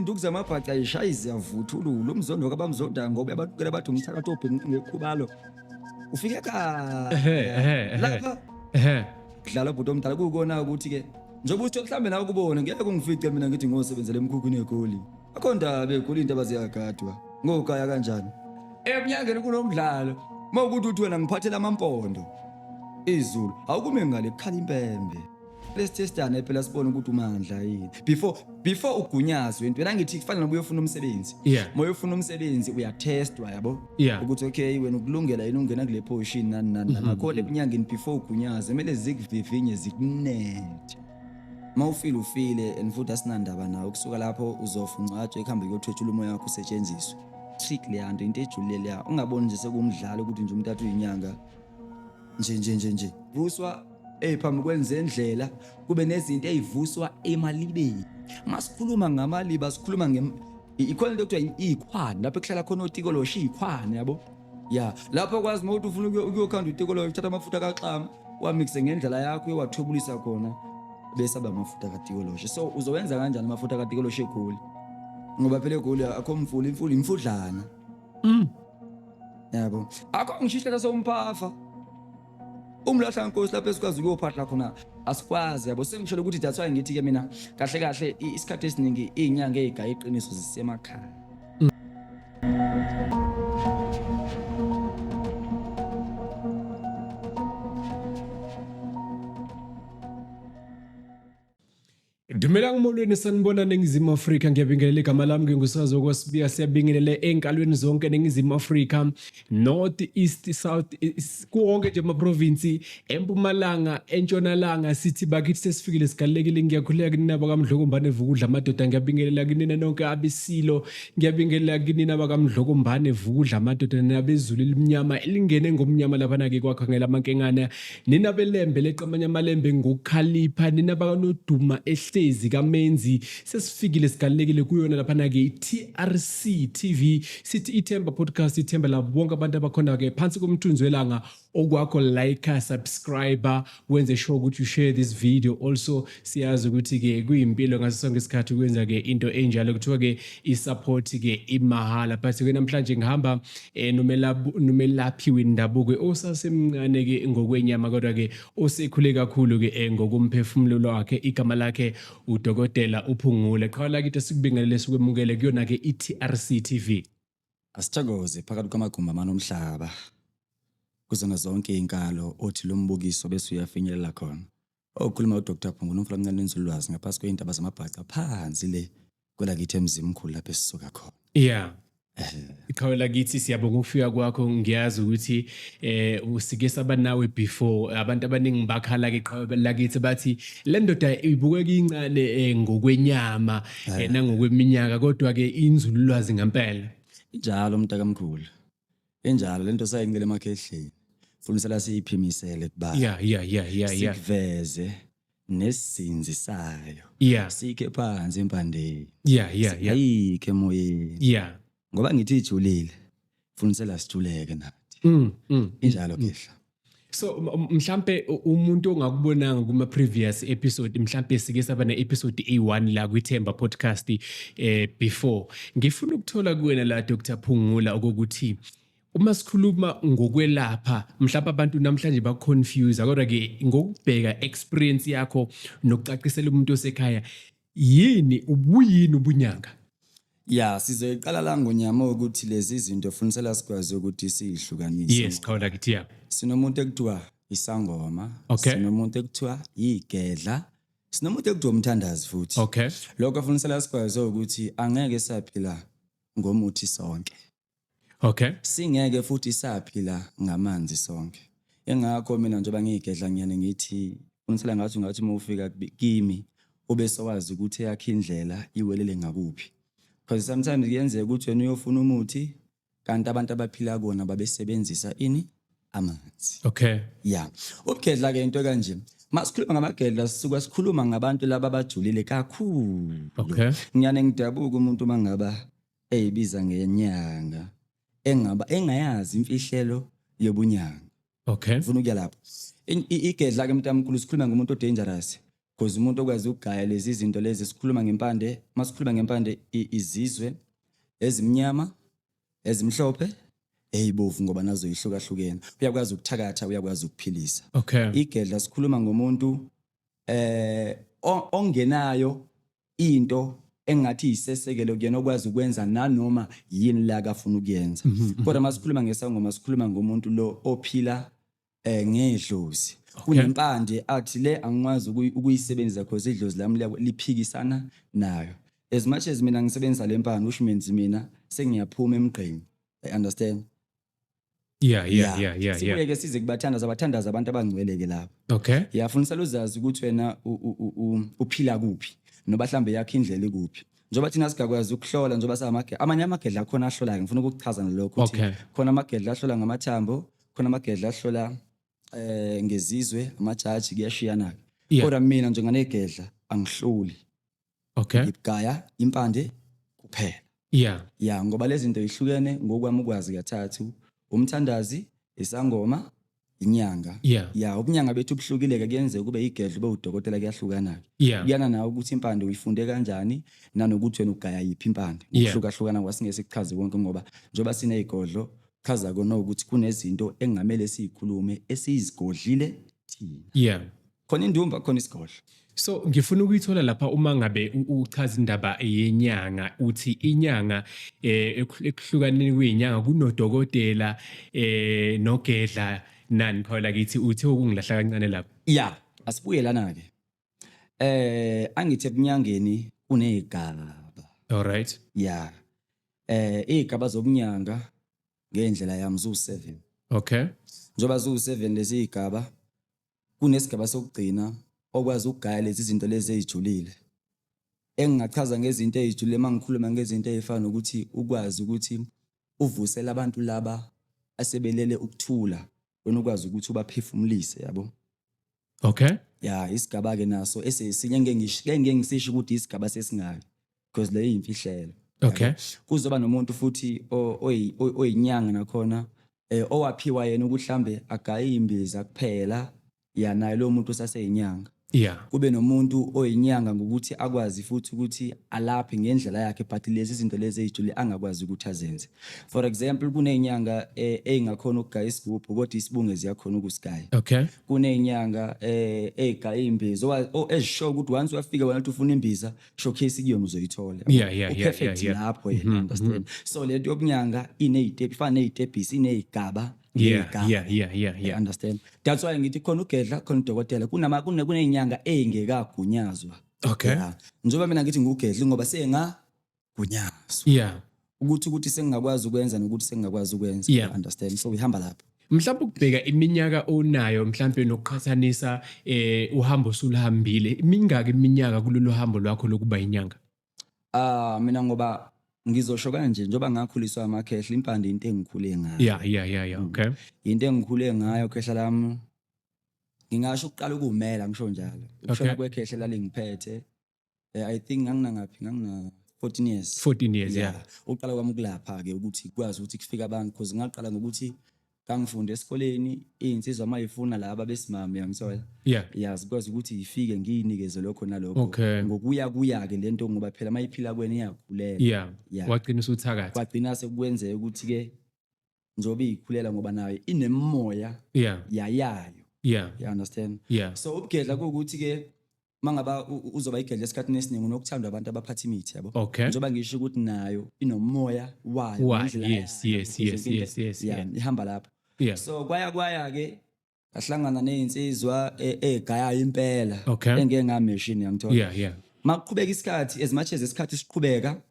Iy'nduku zamabhaca ayishayi ziyavuthulula umzondo kabamzonda ngoba yabatukela bathi umthakathi obhinqe ngekhubalo. Ufike ekhaya lapha kudlala ubhuti omdala kukona ukuthi ke njengoba uthi mhlambe nawe kubone ngeke ungifice mina ngithi ngosebenzela emkhukhwini eGoli. Akho ndaba eGoli into abaziyagadwa. Ngogaya kanjani? Emnyangeni kunomdlalo. Uma ukuthi uthi wena ngiphathela amampondo. Izulu awukume ngale kukhala impembe. Lesithestane phela sibone ukuthi umandla yini. Before ugunyazwe into angithi kufanele noba uyofuna umsebenzi. Uma uyofuna umsebenzi uyathestwa yabo. Ukuthi okay wena ukulungela yini ungena kule position nani nani. Nakhona ebunyangeni before ugunyaze kumele zikuvivinye zikunethe. Uma ufile ufile and futhi asinandaba nawe kusuka lapho uzofa ungcwatshwe kuhambe kuyothwetshula umoya wakho usetshenziswe. Trick leya nto into ejulile leya. Ungaboni nje sekuwumdlalo ukuthi nje umuntu athi uyinyanga nje nje nje nje. Vuswa ey'phambi kwenzendlela kube nezinto ey'vuswa emalibeni. Masikhuluma ngamaliba sikhuluma nge ikhona into ekuthiwa iyikhwani lapho ekuhlala khona otikoloshe iyikhwani yabo. Ya lapho kwazi uma uthi ufuna ukuyokhanda utikoloshe uthatha amafutha kaxama wamixe ngendlela yakho uyowathwebulisa khona bese aba amafutha katikoloshe. So uzowenza kanjani amafutha katikoloshe eGoli? Ngoba phela eGoli akho mfula imfula imfudlana. Yabo. Akho ngisho isihlahla somphafa. Umlahla nkosi lapho esikwazi ukuyophahla khona asikwazi yabo sengisholo ukuthi that's why ngithi ke mina kahle kahle isikhathi esiningi izinyanga ezigaya iqiniso zisemakhaya. Dumelang molweni sanibona Ningizimu Afrika ngiyabingelela igama lami ngingusazo kwaSibiya siyabingelela enkalweni zonke Ningizimu Afrika North East South kuwonke nje amaprovinsi eMpumalanga eNtshonalanga sithi bakithi sesifikile sigalekile ngiyakhuleka kinina bakamdlokombane vukudla amadoda ngiyabingelela kinina nonke abesilo ngiyabingelela kinina bakamdlokombane vukudla amadoda nabezulu elimnyama elingene ngomnyama laphana ke kwakhangela amankengane Nina belembe leqamanye amalembe ngokukhalipha, nina bakanoduma ehlezi kamenzi, sesifikile sigalelekile kuyona laphana-ke i-TRC TV, sithi ithemba podcast, ithemba labo bonke abantu abakhona-ke phansi komthunzi welanga. Okwakho like, subscribe, wenze sure ukuthi you share this video also. Siyazi ukuthi-ke kuyimpilo ngaso sonke isikhathi ukwenza-ke into enjalo, kuthiwa-ke i-support-ke imahhala, but-ke namhlanje ngihamba eh nomelaphi wendabuko osasemncane ke ngokwenyama kodwa ke osekhule kakhulu ke eh, ngokomphefumulo wakhe igama lakhe udokotela uPhungule qhawe lakithi sikubingelele sikwemukele kuyona ke iTRC TV. Asithokoze phakathi kwamagumbi amane omhlaba kuzona zonke izinkalo othi lo mbukiso bese uyafinyelela khona. Okhuluma uDr Phungula umfula omncane wenzululwazi ngaphansi kwey'ntaba zamabhaca phansi le kwelakithi eMzimkhulu lapho esisuka khona. Yeah. Iqhawe lakithi siyabonga ukufika kwakho ngiyazi ukuthi eh usike saba nawe before abantu abaningi bakhala ke iqhawe lakithi bathi le ndoda ibukeka incane eh, ngokwenyama eh, nangokweminyaka kodwa ke inzululwazi ngempela. Injalo mntakamkhulu. Injalo lento sayincela emakhehleni. Funisela siyiphimisele kubaba. Yeah. Sikuveze nesizinzi sayo. Sikhe phansi empandeni. Yeah. Ayikho emoyeni. Ngoba ngithi ijulile. Funisela sijuleke nathi. Injalo khehla. So mhlambe umuntu ongakubonanga kuma previous episode mhlambe sike saba ne episode A1 la kwiThemba podcast before ngifuna ukuthola kuwena la Dr Phungula ukuthi uma sikhuluma ngokwelapha mhlawumbe abantu namhlanje ba confuse kodwa ke ngokubheka experience yakho nokucacisela umuntu osekhaya yini ubuyini ubunyanga. Ya sizoyiqala la ngonyama ukuthi lezi zinto funisela sikwazi ukuthi siyihlukanise. Yes, qhawe kithi ya. Sinomuntu ekuthiwa isangoma, sinomuntu ekuthiwa igedla, sinomuntu ekuthiwa umthandazi futhi. Lokho funisela sikwazi ukuthi angeke saphila ngomuthi sonke. Singeke futhi saphila ngamanzi sonke. Engakho mina njengoba ngiyigedla ngiyane ngithi unisela ngathi ungathi uma ufika kimi ube sowazi ukuthi eyakhe indlela iwelele ngakuphi. Because sometimes kuyenzeka ukuthi wena uyofuna umuthi kanti abantu abaphila kuwona babesebenzisa ini amanzi. Yeah. Ubugedla ke into kanje. Masikhuluma ngamagedla sisuka sikhuluma ngabantu laba abajulile kakhulu. Ngiyane ngidabuka umuntu mangaba eyibiza ngenyanga engaba engayazi imfihlelo yobunyanga. Ngifuna ukuya lapho. Igedla ke mntamkhulu sikhuluma ngomuntu odangerous. Because umuntu okwazi ukugaya lezi zinto lezi, sikhuluma ngempande, masikhuluma ngempande, izizwe ezimnyama, ezimhlophe, eyibovu, ngoba nazo ihlukahlukene. Uyakwazi ukuthakatha, uyakwazi ukuphilisa. Igedla, sikhuluma ngomuntu ongenayo into engathi isesekelo kuyena, okwazi ukwenza nanoma yini la akafuna ukuyenza. Kodwa masikhuluma ngesangoma, sikhuluma ngomuntu lo ophila ngedlozi. Kunempande athi le angikwazi ukuyisebenzisa because idlozi lami liphikisana nayo. As much as mina ngisebenzisa le mpande, which means mina sengiyaphuma emgqeni, I understand? Sibuye ke size kubathandaza. Abathandaza abantu abangcwele ke lapho. Yafunisela uzazi ukuthi wena uphila kuphi, noba mhlambe yakho indlela ikuphi, njengoba thina singakwazi ukuhlola, njengoba amanye amagedla akhona ahlolayo. Ngifuna ukukuchaza nalokho ukuthi khona amagedla ahlola ngamathambo, khona amagedla ahlola ngezizwe, amajaji, kuyashiyana. Kodwa mina njenganegedla angihloli. Ngigaya impande kuphela. Ya, ngoba lezi zinto ihlukene ngokwami ukwazi kathathu: umthandazi, isangoma, inyanga. Ya, ubunyanga bethu buhlukile-ke. Kuyenzeka kube igedla, ube udokotela, kuyahlukana-ke. Kuyana nawe ukuthi impande uyifunde kanjani, nanokuthi wena ugaya yiphi impande. Ngokuhlukahlukana kwasingeke sikuchaze konke, ngoba njengoba siney'godlo, chaza kona ukuthi kunezinto engamele siyikhulume esiyizigodlile thina. Khona indumba, khona isigodlo. So ngifuna ukuyithola lapha uma ngabe uchaza indaba yenyanga, uthi inyanga ekuhlukaneni kweyinyanga kunodokotela nogedla nani phawula kithi, uthe ukungilahla kancane lapho. Ya, asibuye lana-ke. Angithi ebunyangeni kuney'gaba. All right. Ya, iy'gaba zobunyanga ngendlela yami ziwu-7. Njengoba ziwu-7 lezi iy'gaba, kunesigaba sokugcina okwazi ukugaya lezi zinto lezi ey'julile. Engingachaza ngezinto ey'julile, uma ngikhuluma ngezinto ey'fana nokuthi ukwazi ukuthi uvusele abantu laba asebelele ukuthula, wena ukwazi ukuthi ubaphefumulise, yabo. Ya, isigaba-ke naso esesinye engeke ngisisho ukuthi isigaba sesingaki, because leyo iyimfihlelo. Kuzoba nomuntu futhi oyinyanga nakhona owaphiwa yena ukuthi mhlambe agaye imbiza kuphela. Ya, naye lo muntu usaseyinyanga. Kube nomuntu oyinyanga ngokuthi akwazi futhi ukuthi alaphe ngendlela yakhe, but lezi zinto lezi ey'julile angakwazi ukuthi azenze. For example, kuney'nyanga ey'ngakhona ukugaya isigubhu, kodwa isibunge ziyakhona ukusigaya. Kuney'nyanga ey'gaya iy'mbiza, ezisho ukuthi once wafika wena uthi ufuna imbiza, showcase kuyona uzoyithola. U-perfect lapho yena, understand? So lento yobunyanga iney'tebhi, ifana ney'tebhisi, iney'gaba. You understand? That's why ngithi khona ugedla, khona udokotela, kunama kuney'nyanga ey'ngekagunyazwa. Yeah. Njengoba mina ngithi ngugedla ngoba sengagunyazwa. Ukuthi sengingakwazi ukwenza nokuthi sengingakwazi ukwenza. You understand? So ihamba lapho. Mhlawumbe ukubheka iminyaka onayo, mhlawumbe nokuqhathanisa uhambo osuluhambile, mingaki iminyaka kulolu hambo lwakho lokuba inyanga? Ah, mina ngoba ngizosho kanje, njengoba ngakhuliswa amakhehla, impande into engikhule ngayo. Into engikhule ngayo, khehla lami. Ngingasho ukuqala ukumela ngisho njalo. Ukushona kwekhehla lalingiphethe. I think nganginangaphi, ngangina 14 years. 14 years, yeah. Uqala kwami ukulapha ke ukuthi kwazi ukuthi kufika abantu, because ngaqala ngokuthi ngangifunde esikoleni, iy'nsizwa mayifuna laba besimame, yangithola. Ya, sikwazi ukuthi ifike ngiyinikeze lokho nalokho. Ngokuya kuya ke lento, ngoba phela mayiphila kwena iyakhulela. Wagcina usuthakatha. Kwagcina sekukwenzeka ukuthi ke njengoba iyikhulela, ngoba nayo inemoya yayayo. You understand? Yeah. So ubugedla kuwukuthi ke mangaba uzoba igedla, esikhathini esiningi unokuthandwa abantu abaphatha imithi, yabo. Njengoba ngisho ukuthi nayo inomoya wayo ngendlela yayo, yonke into, yeah, ihamba lapho. So kwaya kwaya ke ngahlangana nezinsizwa egayayo impela, engeke ngameshini, yangithola. Makuqhubeka isikhathi, as much as isikhathi siqhubeka,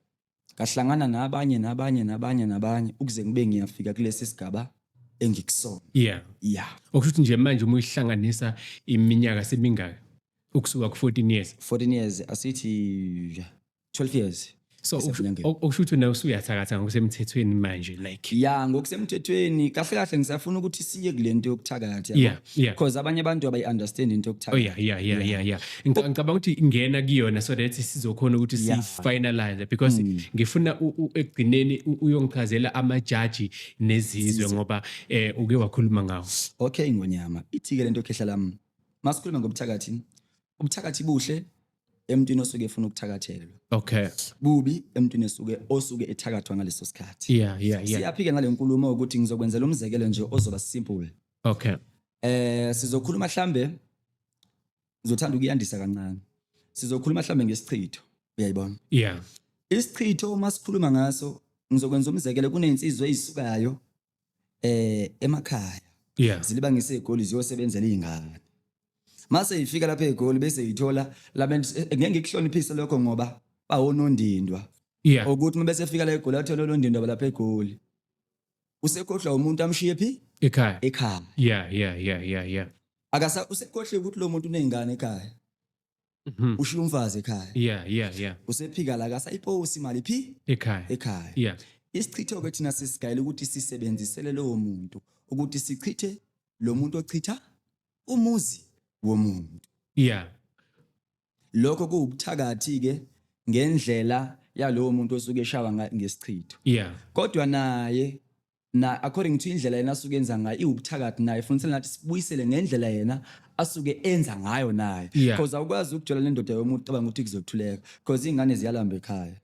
ngahlangana nabanye nabanye nabanye nabanye ukuze ngibe ngiyafika kulesi sigaba engikusona. Okusho ukuthi nje manje uma uyihlanganisa iminyaka semingaki ukusuka ku-14 years? 14 years, asithi 12 years. So Esebunyangeni. Okusho ukuthi nawe usuyathakatha ngokusemthethweni manje, like? Ya, ngokusemthethweni kahle kahle ngisafuna ukuthi siye kule nto yokuthakatha, yabo. Because abanye abantu abayi-understand into yokuthakatha. Oh yeah. Ngicabanga ukuthi ingena kuyona so that sizokhona ukuthi si-finalize, because ngifuna ekugcineni uyongichazela amajaji nezizwe, ngoba uke wakhuluma ngawo. Okay, ngonyama. Ithi ke lento, khehla lami. Masikhuluma ngobuthakathi. Ubuthakathi buhle emntwini osuke efuna ukuthakathelwa. Bubi emntwini osuke ethakathwa ngaleso sikhathi. Siyaphike ngale nkulumo ukuthi ngizokwenzela umzekelo nje ozoba simple. Sizokhuluma mhlambe, ngizothanda ukuyandisa kancane. Sizokhuluma mhlambe ngesichitho, uyayibona? Isichitho uma sikhuluma ngaso, ngizokwenza umzekelo, kunezinsizwa ezisukayo emakhaya. Zilibangise eGoli ziyosebenzela izingane. Mase ifika lapha eGoli bese ithola labantu, ngeke ngikuhloniphise lokho ngoba bawonondindwa. Ukuthi uma bese fika la eGoli athola onondindwa lapha eGoli. Usekhohlwa umuntu amshiye phi? Ekhaya. Ekhaya. Akasa usekhohlwe ukuthi lo muntu unezingane ekhaya. Ushiya umfazi ekhaya. Usephika la, akasayiposi imali phi? Ekhaya. Ekhaya. Isichitho ke thina sisigayela ukuthi sisebenzisele lowo muntu ukuthi sichithe lo muntu ochitha umuzi womuntu. Lokho kuwubuthakathi ke ngendlela yalowo muntu osuke eshawa ngesichitho. Kodwa naye na according to indlela yena asuke enza ngayo iwubuthakathi, naye funisela nathi sibuyisele ngendlela yena asuke enza ngayo naye. Because awukwazi ukujola nendoda yomuntu ucabanga ukuthi kuzothuleka, because izingane ziyalamba ekhaya.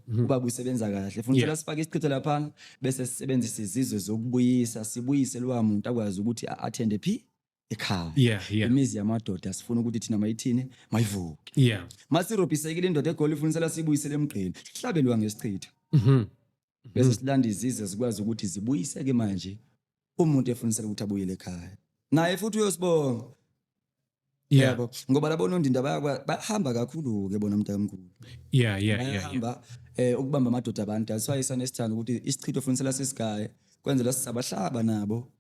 Ubaba usebenza kahle, funisela sifake isichitho lapha bese sisebenzisa izizwe zokubuyisa, sibuyise lowa muntu akwazi ukuthi a-attende phi? Ekhaya. Imizi yamadoda sifuna ukuthi thina mayithini, mayivuke. Masirobhisekile indoda eGoli, ifunisela sibuyisele emgqeni, sihlabelwa ngesichitho. Bese silanda izizwe zikwazi ukuthi zibuyiseke manje umuntu efunisela ukuthi abuyele ekhaya. Naye futhi uyosibonga. Yabo, ngoba labo nondinda bayahamba kakhulu ke bona, mntakamkhulu. Bayahamba ukubamba amadoda abantu. That's why sanesithanda ukuthi isichitho funisela sisigaye kwenzela sisabahlaba nabo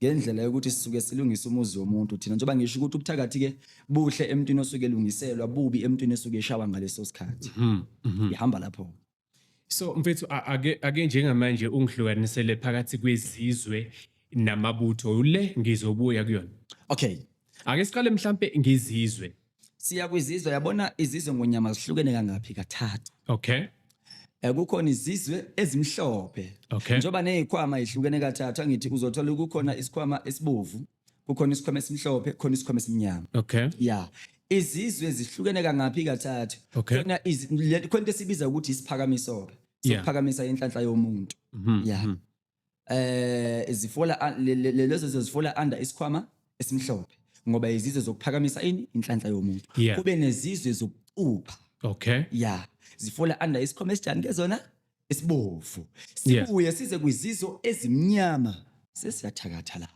ngendlela yokuthi sisuke silungise umuzi womuntu thina, njengoba ngisho ukuthi ubuthakathi ke buhle emntwini osuke elungiselwa, bubi emntwini osuke eshawa ngaleso sikhathi. Ihamba lapho. So mfethu, ake njengamanje ungihlukanisele phakathi kwezizwe namabutho, le ngizobuya kuyona. Ake siqale mhlambe ngizizwe. Siya kwizizwe, yabona izizwe ngonyama zihlukene kangaphi? Kathathu. Kukhona izizwe ezimhlophe. Njengoba nezikhwama ihlukene kathathu, angithi uzothola kukhona isikhwama esibovu, kukhona isikhwama esimhlophe, kukhona isikhwama esimnyama. Yeah. Izizwe zihlukene kangaphi? Kathathu. Khona khona into esibiza ukuthi isiphakamiso ke. Sokuphakamisa inhlanhla yomuntu. Yeah. Zifola lezo zifola under isikhwama esimhlophe ngoba izizwe zokuphakamisa ini? Inhlanhla yomuntu. Kube nezizwe zokucupha. Yeah. Zifola under isikhwama esijani ke zona? Esibovu. Sibuye size kwizizwe ezimnyama, sesiyathakatha la.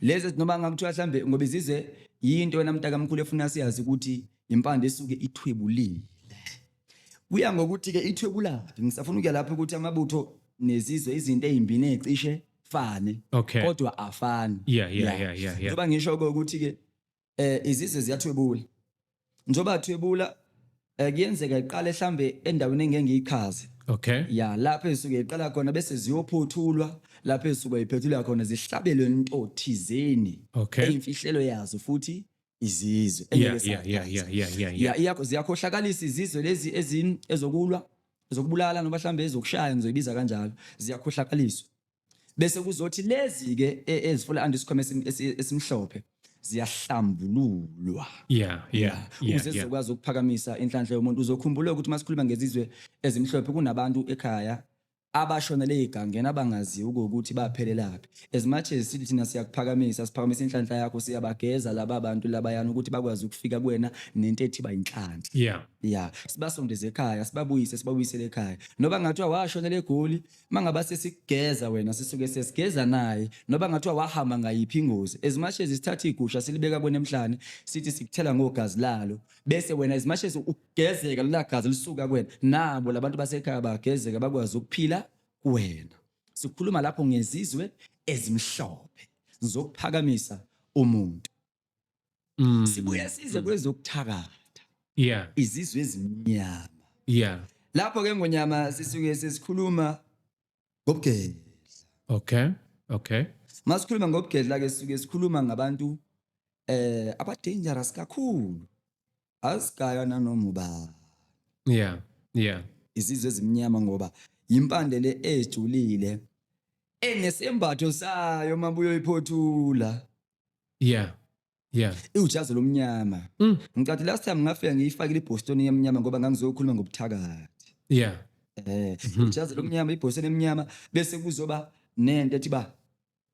Lezi noma ngakuthiwa mhlambe ngoba izizwe yinto wena mntakamkhulu efuna siyazi ukuthi impande esuke ithwebulile. Kuya ngokuthi ke ithwebulaphi, ngisafuna ukuya lapho ukuthi amabutho nezizwe izinto ezimbini ezicishe fane kodwa afani. Njengoba ngisho ukuthi ke izizwe ziyathwebula. Njengoba thwebula, kuyenzeka iqale mhlambe endaweni engeke ngiyichaze. Ya, lapho ezisuke iqala khona bese ziyophothulwa lapho ezisuke iphethulwa khona, zihlabelwe into thizeni eyimfihlelo yazo futhi izizwe engeke sachaza. Ya, iyakho ziyakhohlakalisa izizwe lezi ezokulwa, ezokubulala noma mhlambe ezokushaya, ngizoyibiza kanjalo, ziyakhohlakaliswa. Bese kuzothi lezi ke ezifola under isikhwama esimhlophe ziyahlambululwa. Ukuze sizokwazi ukuphakamisa inhlanhla yomuntu. Uzokhumbula ukuthi masikhuluma ngezizwe ezimhlophe kunabantu ekhaya abashonele egangeni abangaziwa ukuthi baphelelaphi. As much as sithi thina siyakuphakamisa, siphakamisa inhlanhla yakho, siyabageza laba bantu labayana ukuthi bakwazi ukufika kuwena nento ethi bayinhlanhla. Yeah, sibasondeze ekhaya, sibabuyise, sibabuyisele ekhaya. Noba ngathiwa washonela eGoli, mangaba sesigeza wena sisuke sesigeza naye, noba ngathiwa wahamba ngayiphi ingozi. As much as sithatha igusha silibeka kwena emhlane, sithi sikuthela ngogazi lalo, bese wena as much as ugezeka lela gazi lisuka kuwena, nabo labantu basekhaya bagezeka bakwazi ukuphila kuwena. Sikhuluma lapho ngezizwe ezimhlophe zokuphakamisa umuntu. Sibuye size kwezokuthakatha. Izizwe ezimnyama. Lapho ke ngonyama sisuke sesikhuluma ngobugedla. Masikhuluma ngobugedla ke sisuke sikhuluma ngabantu aba dangerous kakhulu. Asigaywa nanoma ubani. Izizwe ezimnyama ngoba impande le ejulile enesembatho sayo mabuyo iphothula. Iwujazi lomnyama. Ngicathi last time ngafika ngiyifakile ibhostoni yemnyama ngoba ngangizokhuluma ngobuthakathi. Ijazi lomnyama, ibhostoni emnyama, bese kuzoba nento ethi ba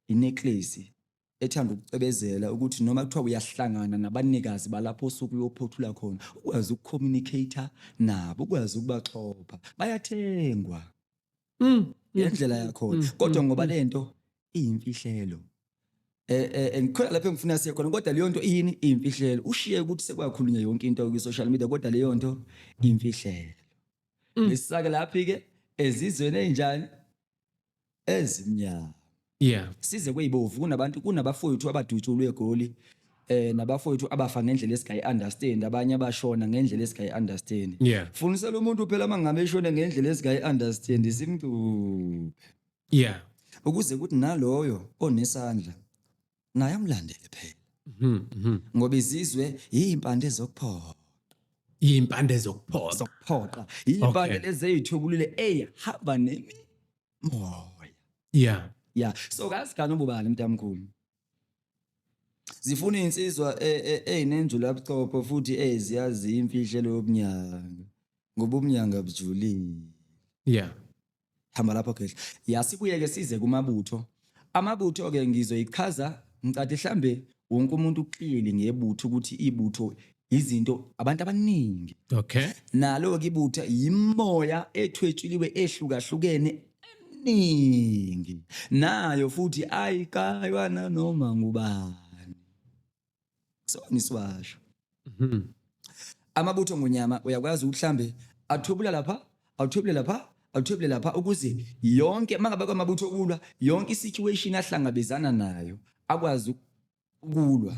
inecklace ethanda ukucebezela ukuthi noma kuthiwa uyahlangana nabanikazi balapho osuke uyophothula khona, ukwazi ukucommunicate nabo, ukwazi ukubaxhopha. Bayathengwa ngendlela yakhona, kodwa ngoba lento iyimfihlelo, ngikhona lapho engifuna siye khona, kodwa leyo nto iyini? Iyimfihlelo. Ushiye ukuthi sekwakhulunywa yonke into kwi-social media, kodwa leyo nto imfihlelo. Besisake laphi-ke? Ezizweni ey'njani? Ezimnyama. Size kweyibovu, kunabantu, kunabafowethu abadutshulwe eGoli, nabafowethu abafa ngendlela esingayi understand, abanye abashona ngendlela esingayi understand. Funisela umuntu phela mangabe eshone ngendlela esingayi understand, simcuphe ukuze kuthi naloyo onesandla naye amlandele phela, ngoba izizwe yimpande zokuphoqa. Yimpande zokuphoqa. Zokuphoqa, yimpande lezi ezithubulile eyihamba nemimoya. Yeah, so kazi kana ubani mntamkhulu, zifuna insizwa eyinenjula buchopho futhi eziyazi imfihlelo yobunyanga, ngoba ubunyanga bujulile. Hamba lapho gehla. Yasibuye ke size kumabutho. Amabutho ke ngizoyichaza, ngicathi mhlambe wonke umuntu uclearly ngebutho ukuthi ibutho izinto abantu abaningi. Nalo ke ibutho yimoya ethwetshuliwe ehlukahlukene eminingi. Nayo futhi ayikaywa nanoma ngubani. So nisiwasho. Amabutho ngonyama uyakwazi ukuthi mhlambe athwebula lapha, awuthwebule lapha, awuthwebule lapha, ukuze yonke mangabe kwamabutho okulwa, yonke isituation ahlangabezana nayo akwazi ukulwa,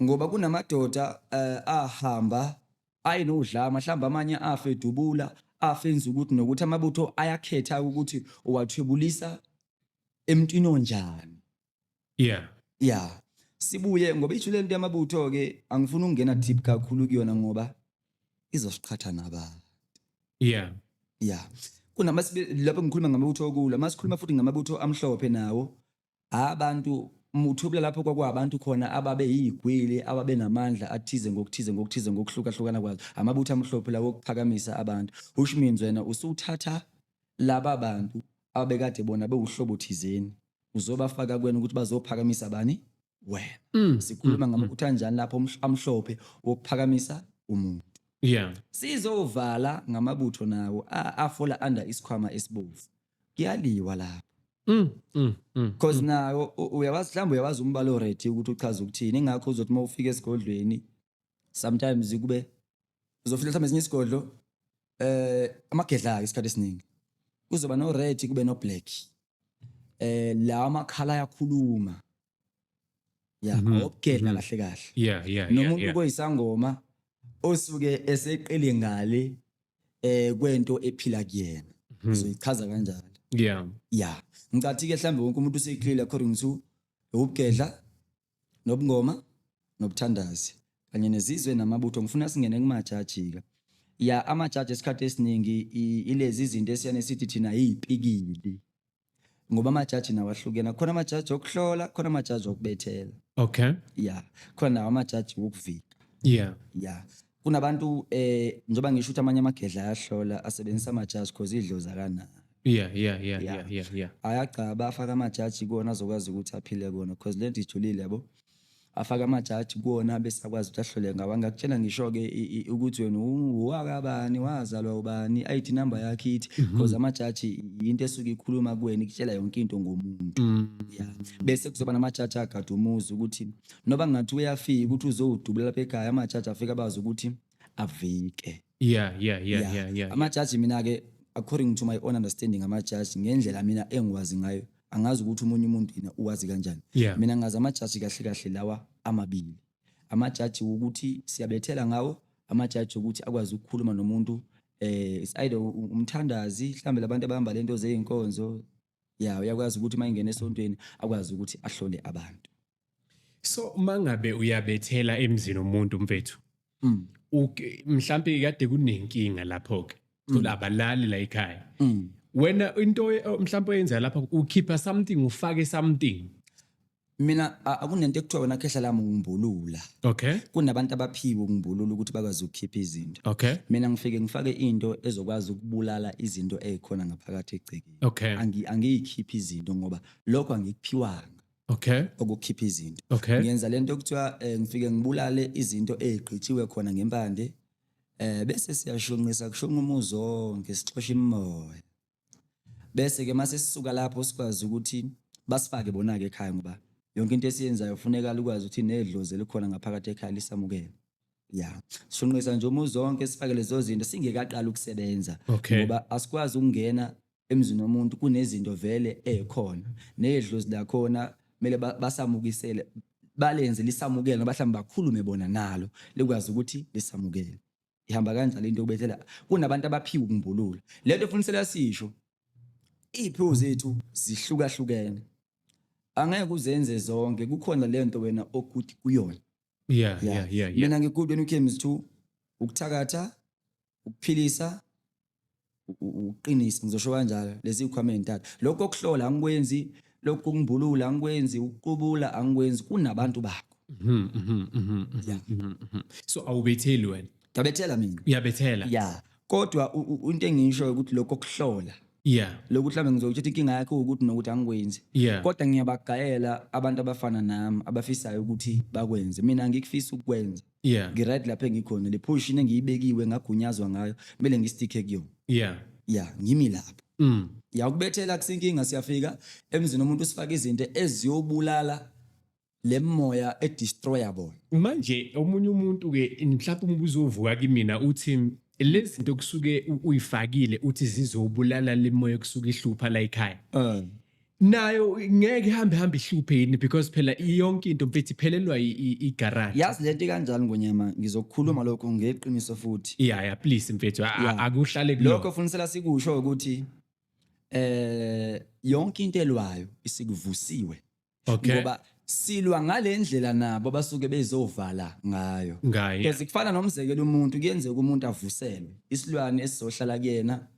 ngoba kunamadoda ahamba ayinodlama, mhlawumbe amanye afe edubula, afe enza ukuthi nokuthi. Amabutho ayakhetha ukuthi uwathwebulisa emntwini onjani. Yeah, sibuye ngoba ijule lento yamabutho ke, angifuni ukungena deep kakhulu kuyona ngoba izosiqhatha nabantu. Yeah, kunama lapho ngikhuluma ngamabutho okulwa, masikhuluma futhi ngamabutho amhlophe nawo, abantu muthubula lapho kwakwabantu khona ababe yigwili, ababe namandla athize ngokuthize ngokuthize ngokuhlukahlukana kwazo. Amabutho amhlophe lawo okuphakamisa abantu, which means wena usuthatha laba bantu abekade bona bewuhlobo thizeni, uzobafaka kuwena ukuthi bazophakamisa bani? Wena. Sikhuluma ngamabutho anjani lapho amhlophe wokuphakamisa umuntu? Sizovala ngamabutho nawo afola under isikhwama esibovu. Kuyaliwa lapho, because nayo uyawazi, mhlawumbe uyawazi umbalo already ukuthi uchaza ukuthini. Ingakho uzothi uma ufika esigodlweni sometimes kube uzofika mhlawumbe esinye isigodlo, amagedla isikhathi esiningi kuzoba no red, kube no black, la amakhala ayakhuluma ya okugedla kahle kahle. Nomuntu koyisangoma osuke eseqile ngale kwento ephila kuyena, uzoyichaza kanjalo. Yeah, ngicathi ke mhlambe wonke umuntu useyiclear according to ubugedla nobungoma nobuthandazi kanye nezizwe namabutho. Ngifuna singene kumajaji ke. Ya, amajaji esikhathi esiningi ilezi izinto esiyane sithi thina yipikili, ngoba amajaji nawo ahlukene. Khona amajaji okuhlola, khona amajaji okubethela. Ya, khona nawo amajaji wokuvika. Ya, kunabantu, njengoba ngisho ukuthi amanye amagedla ayahlola, asebenzisa amajaji cause idlozi akanayo. Ayagcaba, afaka amajaji kuwona azokwazi ukuthi aphile kona, because lento ijulile yabo. Afaka amajaji kuwona bese akwazi ukuthi ahlole ngawo. Angakutshela ngisho-ke ukuthi wena uwakabani, wazalwa ubani, ID number yakhe ithi, because amajaji yinto esuke ikhuluma kuwena, ikutshela yonke into ngomuntu. Ya, bese kuzoba namajaji agada umuzi, ukuthi noba ngathi uyafika ukuthi uzowudubula lapha ekhaya, amajaji afike abazi ukuthi avike. Amajaji mina-ke, according to my own understanding, amajaji ngendlela mina engiwazi ngayo, angazi ukuthi omunye umuntu yena uwazi kanjani. Mina ngazi amajaji kahle kahle lawa amabili: amajaji ukuthi siyabethela ngawo, amajaji ukuthi akwazi ukukhuluma nomuntu, it's either umthandazi mhlambe, labantu abahamba lento zeyinkonzo ya, uyakwazi ukuthi uma ingena esontweni akwazi ukuthi ahlole abantu. So mangabe uyabethela emzini womuntu, mfethu, mhlambe kade kunenkinga lapho ke, thola abalali la ekhaya, wena into mhlambe oyenza lapha, ukhipha something, ufake something? Mina akunento ekuthiwa wena khehla lami ungimbulula. Kunabantu abaphiwe ukumbulula ukuthi bakwazi ukukhipha izinto. Mina ngifike ngifake into ezokwazi ukubulala izinto ezikhona ngaphakathi egcekeni. Angiyikhiphi izinto ngoba lokho angikuphiwanga. Ukukhipha izinto. Ngiyenza lento ekuthiwa ngifike ngibulale izinto ezigqitshiwe khona ngempande. Bese siyashunqisa kushunqa umuzi wonke sixosha imimoya. Bese ke mase sisuka lapho sikwazi ukuthi basifake bona ke ekhaya ngoba yonke into esiyenzayo kufuneka likwazi ukuthi nedlozi elikhona ngaphakathi ekhaya lisamukele. Yeah. Sishunqisa nje umuzi wonke sifake lezo zinto singekaqali ukusebenza. Ngoba asikwazi ukungena emzini womuntu kunezinto vele ezikhona. Nedlozi lakhona kumele basamukisele, balenze lisamukele ngoba mhlawumbe bakhulume bona nalo likwazi ukuthi lisamukele. Ihamba kanjalo into yokubethela. Kunabantu abaphiwe ukumbulula. Lento efunisela sisho iy'phiwo zethu zihlukahlukene. Angeke uzenze zonke, kukhona lento wena okuthi kuyona. Mina ngi-good when it comes to ukuthakatha, ukuphilisa, ukuqinisa, ngizosho kanjalo, lezi zikhwama ezintathu. Lokho okuhlola angikwenzi, lokho ukumbulula angikwenzi, ukuqubula angikwenzi, kunabantu bakho. So awubetheli wena? Ngiyabethela mina. Uyabethela? Yeah. Kodwa into engisho ukuthi lokho okuhlola. Lokhu mhlawumbe ngizokutshela inkinga yakho ukuthi nokuthi angikwenzi. Kodwa ngiyabagayela abantu abafana nami abafisayo ukuthi bakwenze. Mina angikufisi ukukwenza. Ngi-right lapha engikhona, le position engiyibekiwe ngagunyazwa ngayo, kumele ngisticke kuyona. Yeah, ngimi lapho. Ya, ukubethela kusinkinga, siyafika emzini womuntu sifake izinto eziyobulala le moya edestroya bona. Manje omunye umuntu ke mhlawumbe umbuzo ovuka kimina uthi lezi zinto kusuke uyifakile uthi zizobulala le moya kusuke ihlupha la ekhaya. Nayo ngeke ihambe hambe ihluphe yini, because phela yonke into mfethu iphelelwa igarage. Yazi lento kanjani ngonyama, ngizokukhuluma lokho ngeqiniso futhi. Yeah, yeah, please mfethu, akuhlale kuloko. Lokho funisela sikusho ukuthi yonke into elwayo isikuvusiwe. Ngoba silwa ngalendlela nabo basuke bezovala ngayo. Ngayo. Because kufana nomzekelo umuntu, kuyenzeka umuntu avuselwe isilwane esizohlala kuyena,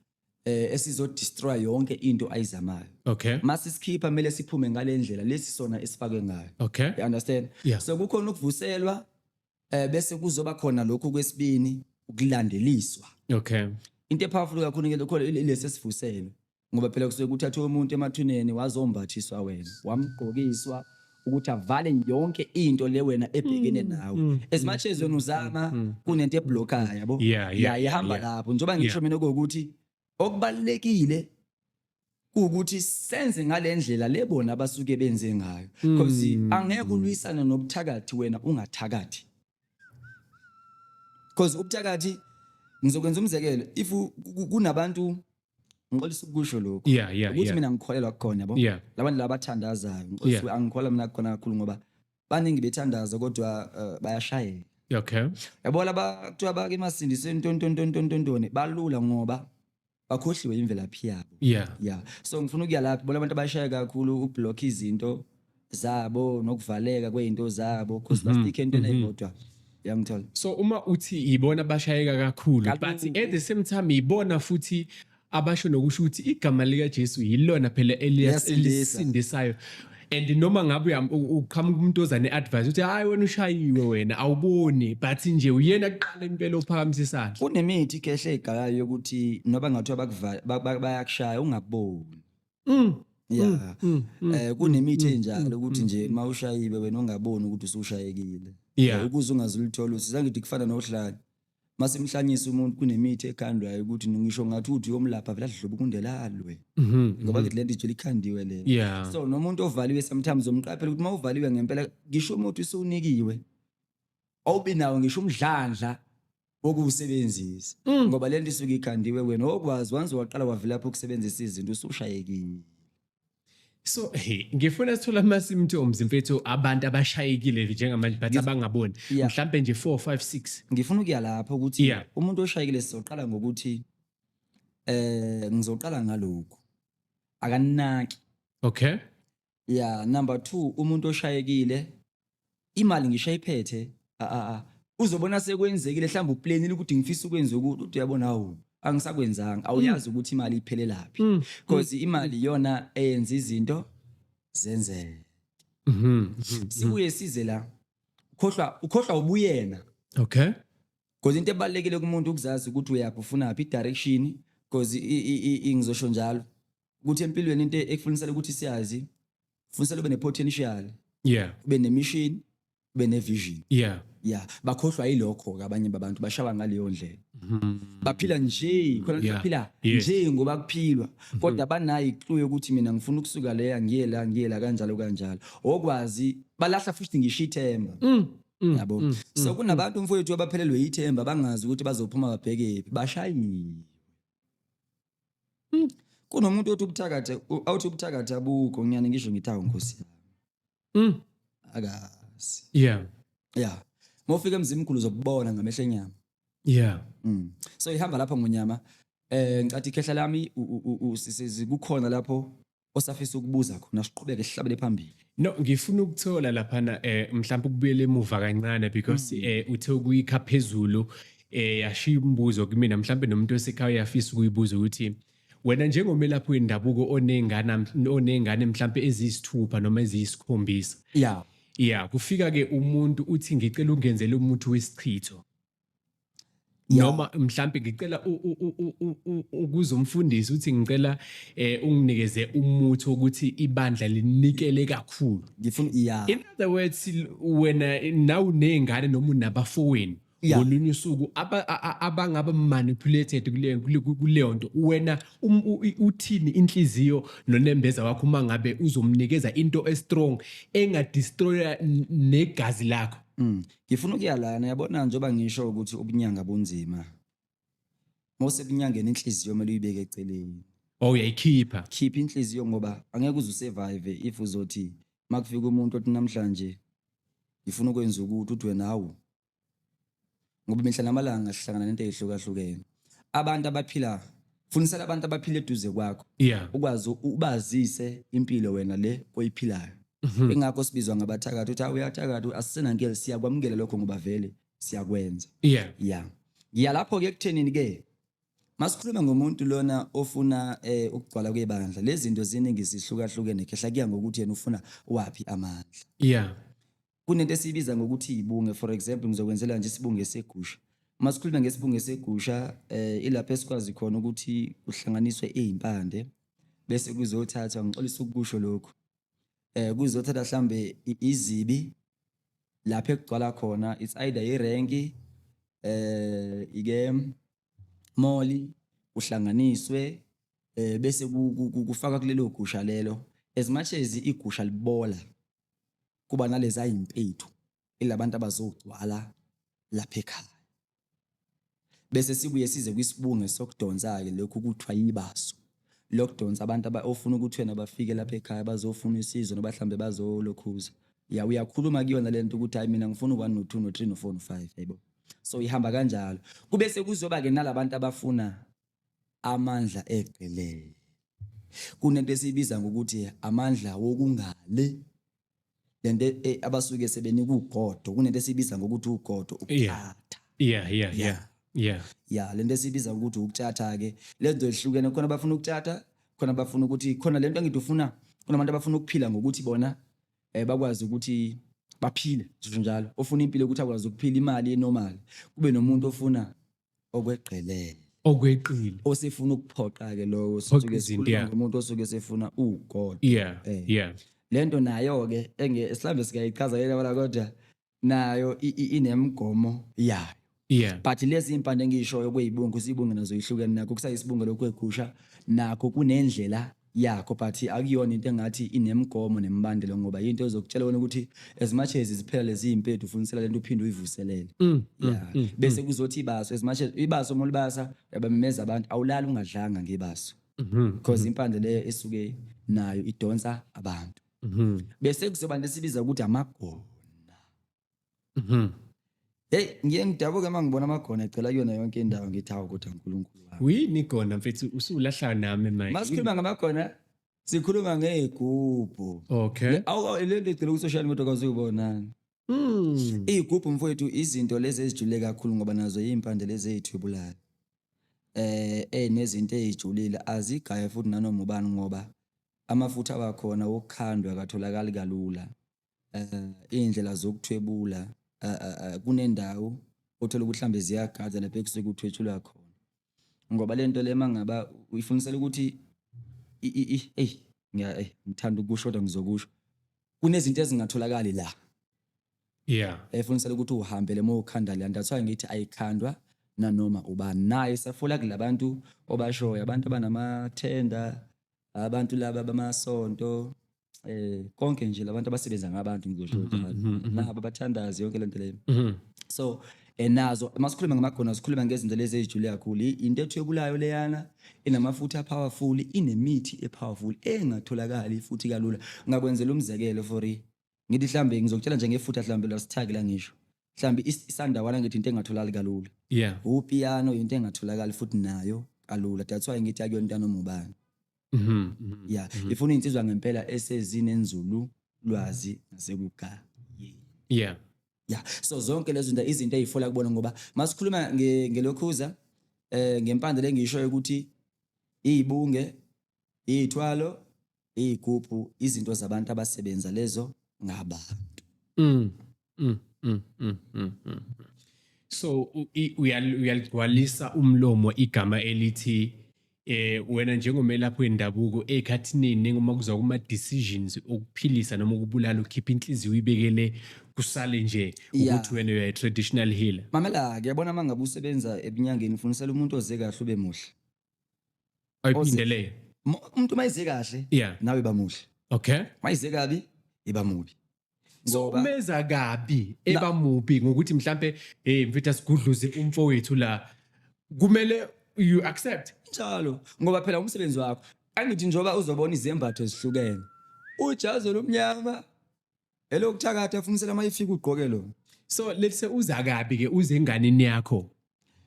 esizodestroy yonke into ayizamayo. Mase sikhipha kumele siphume ngalendlela lesi sona esifake ngayo. You understand? So kukhona ukuvuselwa, bese kuzoba khona lokhu kwesibini ukulandeliswa. Into epowerful kakhulu ke lokho lesi esivuselwe. Ngoba phela kusuke kuthathwe umuntu emathuneni wazombathiswa wena, wamgqokiswa ukuthi avale yonke into le wena ebhekene nawe. As much as wena uzama, kunento eblockayo, yabo? Yeah, ihamba lapho. Njengoba ngisho mina ukuthi okubalulekile ukuthi senze ngalendlela le bona abasuke benze ngayo. Because angeke ulwisane nobuthakathi wena ungathakathi. Because ubuthakathi, ngizokwenza umzekelo, if kunabantu, ngixolisa ukusho lokho. Ukuthi mina ngikholelwa kukhona, yabo. Labantu laba abathandazayo, ngixolisa angikholwa mina kukhona kakhulu ngoba baningi bethandaza kodwa bayashayeka. Yabo laba kuthiwa bake emasindisweni nton nton nton nton nton nton, balula ngoba bakhohliwe imvelaphi yabo. Yeah. So ngifuna ukuya lapho, bona abantu abashaya kakhulu ukublock izinto zabo nokuvaleka kwezinto zabo because bastick entweni eyodwa. Uyangithola? So uma uthi ibona abashayeka kakhulu, Kakhulu. but at the same time ibona futhi abasho nokusho ukuthi igama lika Jesu yilona phela Liyasindisa. elisindisayo. And noma ngabe uqhamuka umuntu oza ne-advice uthi hayi wena ushayiwe wena awuboni, but nje uyena kuqala impela ophakamisa isandla. Kunemithi kehle egayayo yokuthi noba ngathiwa bayakushaya ungaboni. Yeah. Kunemithi enjalo ukuthi nje mawushayiwe wena ungaboni ukuthi usushayekile. Ukuze ungazulithola usiza ngithi kufana nohlanya. Masimhlanyisa umuntu kunemithi ekhandwayo ukuthi ngisho ngathi uthi uyomlapha vele adlobe ukundelalwe. Ngoba ngithi lento ijule ikhandiwe le. So nomuntu ovaliwe sometimes umqaphela ukuthi mawuvaliwe ngempela ngisho umuthi usunikiwe awubi nawo ngisho umdlandla wokuwusebenzisa. Ngoba lento isuke ikhandiwe wena okwazi once waqala wavela lapho ukusebenzisa izinto usushayekile. So hey, ngifuna sithola ama symptoms mfethu abantu abashayekile njengamanje but abangaboni. Mhlambe nje 4 5 6. Ngifuna ukuya lapho ukuthi umuntu oshayekile sizoqala ngokuthi ngizoqala ngalokhu. Akanaki. Yeah, number 2 umuntu oshayekile imali ngisho ayiphethe uzobona sekwenzekile mhlawumbe uplanile ukuthi ngifisa ukwenza ukuthi uthi uyabona hawu angisakwenzanga awuyazi ukuthi imali iphelelaphi. Because imali iyona eyenza izinto zenzeke. Sibuye size la, ukhohlwa, ukhohlwa ubuyena. Because into ebalulekile kumuntu ukuzazi ukuthi uyaphi, ufunaphi, i-direction, because ngizosho njalo ukuthi empilweni into ekufunisela ukuthi siyazi, funisela ube ne-potential, ube ne-mission, ube ne-vision. Yeah, bakhohlwa yilokho ke abanye babantu, bashawa ngaleyo ndlela. Baphila nje khona, baphila nje ngoba kuphilwa, kodwa banayo i-clue yokuthi mina ngifuna ukusuka leya ngiye la, ngiye la, kanjalo kanjalo. Okwazi balahla futhi ngisho ithemba, yabo. So kunabantu, mfowethu, abaphelelwe ithemba, bangazi ukuthi bazophuma babhekephi, bashayiwe. Kunomuntu othi ubuthakathi, awuthi ubuthakathi abukho. Ngiyane ngisho ngithi, awu nkosi yami, akazi. Yeah, mawufika emzimkhulu uzobona ngamehlo enyama. So ihamba lapho ngonyama. Ngicathi ikhehla lami kukhona lapho osafisa ukubuza khona, siqhubeke sihlabele phambili. No, ngifuna ukuthola laphana mhlawumbe ukubuyela emuva kancane because uthe ukuyikha phezulu, yashiya umbuzo kumina, mhlawumbe nomuntu osekhaya uyafisa ukuyibuza ukuthi wena njengomelaphi wendabuko onengane mhlawumbe eziyisithupha noma eziyisikhombisa, yeah, kufika ke umuntu uthi, "Ngicela ungenzele umuthi wesichitho," noma mhlambe ngicela ukuze umfundisi uthi, "Ngicela unginikeze umuthi wokuthi ibandla linikele kakhulu." Ngifuna, yeah. In other words, wena nawe uney'ngane noma unabafowenu ngolunye usuku abangaba manipulated kuleyo nto. Wena uthini inhliziyo nonembeza wakho uma ngabe uzomnikeza into e-strong engadestroya negazi lakho? Ngifuna ukuya lana, yabona, njengoba ngisho ukuthi ubunyanga bunzima. Mawusebunyangeni, inhliziyo kumele uyibeke eceleni. Oh, uyayikhipha. Khipha inhliziyo ngoba angeke uze usurvive if uzothi makufika umuntu othi namhlanje ngifuna ukwenza ukuthi, uthi wena hawu, ngoba mihla namalanga sihlangana nento ey'hlukahlukene. Abantu abaphila, fundisela abantu abaphila eduze kwakho, ukwazi ubazise impilo wena le oyiphilayo. Ingakho sibizwa ngabathakathi, uthi, "Hawu, uyathakatha." Asisenankele, siyakwamukela lokho ngoba vele siyakwenza. Yeah, ngiya lapho-ke ekuthenini ke masikhuluma ngomuntu lona ofuna ukugcwala kwebandla. Lezi zinto ziningi, zihlukahlukene khehla, kuya ngokuthi yena ufuna waphi amandla. Kunento esiyibiza ngokuthi ibunge. For example, ngizokwenzela nje isibunge segusha. Uma sikhuluma ngesibunge segusha, ilapho esikwazi khona ukuthi kuhlanganiswe izimpande, bese kuzothathwa, ngixolisa ukusho lokhu, kuzothatha mhlambe izibi lapho ekugcwala khona, it's either irenki, ike mall, kuhlanganiswe, bese kufaka kulelo gusha lelo. As much as igusha libola, kuba nalezi ayimpethu ilabantu abazogcwala lapha ekhaya. Bese sibuye size kwisibunge sokudonsa-ke, lokhu kuthiwa yibaso lokudonsa abantu ofuna ukuthi wena bafike lapha ekhaya bazofuna usizo noba mhlambe bazolokhuza. Ya, uyakhuluma kuyona lento ukuthi, "Hayi, mina ngifuna u-one, no-two, no-three, no-four, no-five," yaybo. So ihamba kanjalo. Kube sekuzoba-ke nalabantu abafuna amandla eqelele. Kunento esiyibiza ngokuthi amandla wokungale, lento abasuke sebenika ugodo. Kunento esiyibiza ngokuthi ugodo, ukutshatha. Ya, lento esiyibiza ngokuthi ukutshatha ke, lezo ehlukene. Khona abafuna ukutshatha, khona abafuna ukuthi, khona lento engithi ufuna, kunabantu abafuna ukuphila ngokuthi bona bakwazi ukuthi baphile nje njalo, ofuna impilo ukuthi akwazi ukuphila imali enormal, kube nomuntu ofuna okwegqelele. Okweqile. Osefuna ukuphoqa ke lowo. Phoqa Sisuke izinto, sikhuluma ngomuntu osuke sefuna ugodo. Lento nayo ke enge mhlambe singayichaza yena wala, kodwa nayo inemgomo yayo. But lezi impande engiyishoyo kweyibungu, isibungu nazo ihlukene, nakho kusayisibungu lokhu kwegusha, nakho kunendlela yakho, but akuyona into engathi inemgomo nemibandela, ngoba yinto ezokutshela wena ukuthi as much as ziphela lezi impethu, ufunisela lento uphinde uyivuselele. Yeah, bese kuzothi ibaso, as much as ibaso uma ulibasa uyabamemeza abantu, awulali ungadlanga ngebaso, because impande leyo esuke nayo idonsa abantu. Bese kuzoba lesibiza ukuthi amagona. Hey, ngiye ngidabuke uma ngibona amagona egcela kuyona yonke indawo, ngithi, "Hawu, kodwa uNkulunkulu wami." Uyini igona, mfethu? Usulahla nami manje. Masikhuluma ngamagona, sikhuluma ngey'gubhu. Awu, le nto igcile ku-social media, kwazuyibonani? Iy'gubhu, mfowethu, izinto lezi ezijule kakhulu, ngoba nazo iy'mpande lezi ey'thwebulayo nezinto ey'julile, azigaye futhi nanoma ubani, ngoba amafutha wakhona wokukhandwa akatholakali kalula. Iy'ndlela zokuthwebula kunendawo othola ukuthi mhlambe ziyagada lapho ekusuke kuthwetshulwa khona. Ngoba le nto le uma ngaba uyifunisela ukuthi eyi eyi ngithanda ukusho kodwa ngizokusho. Kunezinto ezingatholakali la. Efunisela ukuthi uhambele uma ukhanda le nto. That's why ngithi ayikhandwa nanoma ubani. Nayo isafola kulabantu obashoyo, abantu abanamathenda, abantu laba bamasonto, konke nje labantu abasebenza ngabantu ngizosho njalo. Nabo abathandazi yonke lento leyo. So nazo masikhuluma ngamagona sikhuluma ngezinto lezi ezijule kakhulu. Into ethwebulayo leyana inamafutha powerful, inemithi epowerful engatholakali futhi kalula. Ngakwenzela umzekelo for ngithi mhlambe ngizokutshela nje ngefutha mhlambe lasithaki la ngisho. Mhlambe isandawana ngithi into engatholakali kalula. Upiano into engatholakali futhi nayo kalula. That's why ngithi akuyona into yanoma ubani. Yeah, ifuna insizwa ngempela esezinenzulu lwazi ngasekugayeni. Yeah, so zonke lezo zinto izinto ezifola kubona ngoba masikhuluma ngelokhuza ngempande lengishoyo ukuthi izibunge, izithwalo, izigubhu, izinto zabantu abasebenza lezo ngabantu. So uyaligcwalisa umlomo igama elithi wena njengomelaphi wendabuko ekhathinini uma kuza kuma decisions okuphilisa noma ukubulala ukhipha inhliziyo uyibekele kusale nje ukuthi wena uya traditional healer. Mamela ke yabona mangabe usebenza ebunyangeni ufunisela umuntu oze kahle ube muhle. Ayiphindele. Umuntu mayize kahle nawe bamuhle. Okay. Mayize kabi iba mubi. So umeza kabi eba mubi ngokuthi mhlambe hey mfethu asigudluze umfowethu la kumele you accept njalo ngoba phela umsebenzi wakho angithi njengoba uzobona izembatho ezihlukene ujazi olumnyama elokuthakatha afunisela mayifika ugqoke lo. So let's say uza kabi ke uze enganeni yakho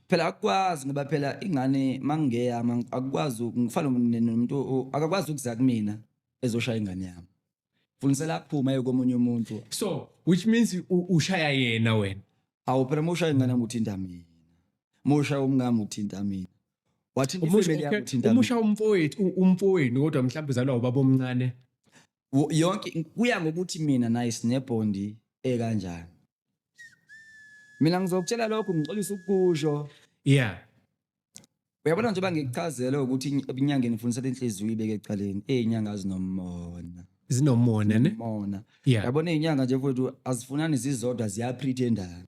phela akukwazi ngoba phela ingane mangingeyami akukwazi ngifana nomuntu akakwazi ukuza kumina ezoshaya ingane yami. Funisela aphuma aye komunye umuntu. So which means ushaya yena wena. Awu phela mushaya ingane yami uthinta mina. Mushaya umngami uthinta mina. Wathinta ifamily yami uthinta mina. Umusha umfowethu umfowenu kodwa mhlawumbe uzalwa ubaba omncane. Yonke kuya ngokuthi mina naye sinebhondi ekanjani. Mina ngizokutshela lokho ngixolisa ukukusho. Yeah. Uyabona njengoba ngikuchazela ukuthi ebunyangeni ngifundisela inhliziyo ibeke ecaleni. Izinyanga zinomona. Zinomona ne? Mona. Yabona izinyanga nje mfowethu azifunani zizodwa ziyapretendana.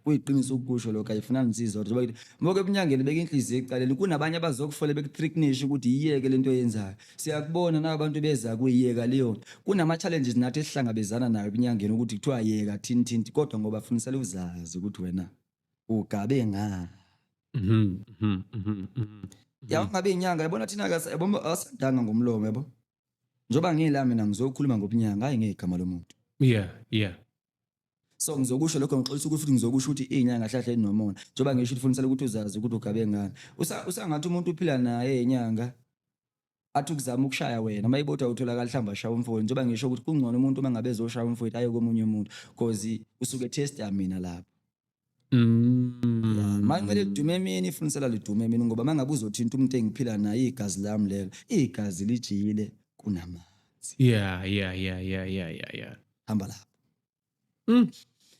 Kuyiqiniso ukusho lokho ayifunani zizodwa. Njengoba ngithi moke ebunyangeni beka inhliziyo ecaleni kunabanye abazokufola bekutricknisha ukuthi iyeke lento oyenzayo. Siyakubona nabantu beza kuyiyeka leyo. Kunama challenges nathi esihlangabezana nayo ebunyangeni ukuthi kuthiwa yeka thini thini kodwa ngoba funisela uzazi ukuthi wena ugabe nga. Ya ungabe inyanga yabona thina yabona asandanga ngomlomo yabo. Njoba ngila mina ngizokhuluma ngobunyanga hayi ngegama lomuntu. Yeah, yeah. So ngizokusho lokho ngixolisa ukuthi futhi ngizokusho ukuthi inyanga hlahle inomona. Njoba ngisho ukuthi funisela ukuthi uzazi ukuthi ugabe ngani. Usangathi umuntu uphila naye inyanga athi ukuzama ukushaya wena mayibodwa utholakala mhlawumbe ashaya umfowethu. Njoba ngisho ukuthi kungcono umuntu uma ngabe ezoshaya umfowethu aye komunye umuntu because usuke testa mina lapho. Manje kumele lidume emini ifunisela lidume emini ngoba mangabe uzothinta umuntu engiphila naye igazi lami lelo igazi lijiyile kunamanzi. Yeah. Hamba lapho.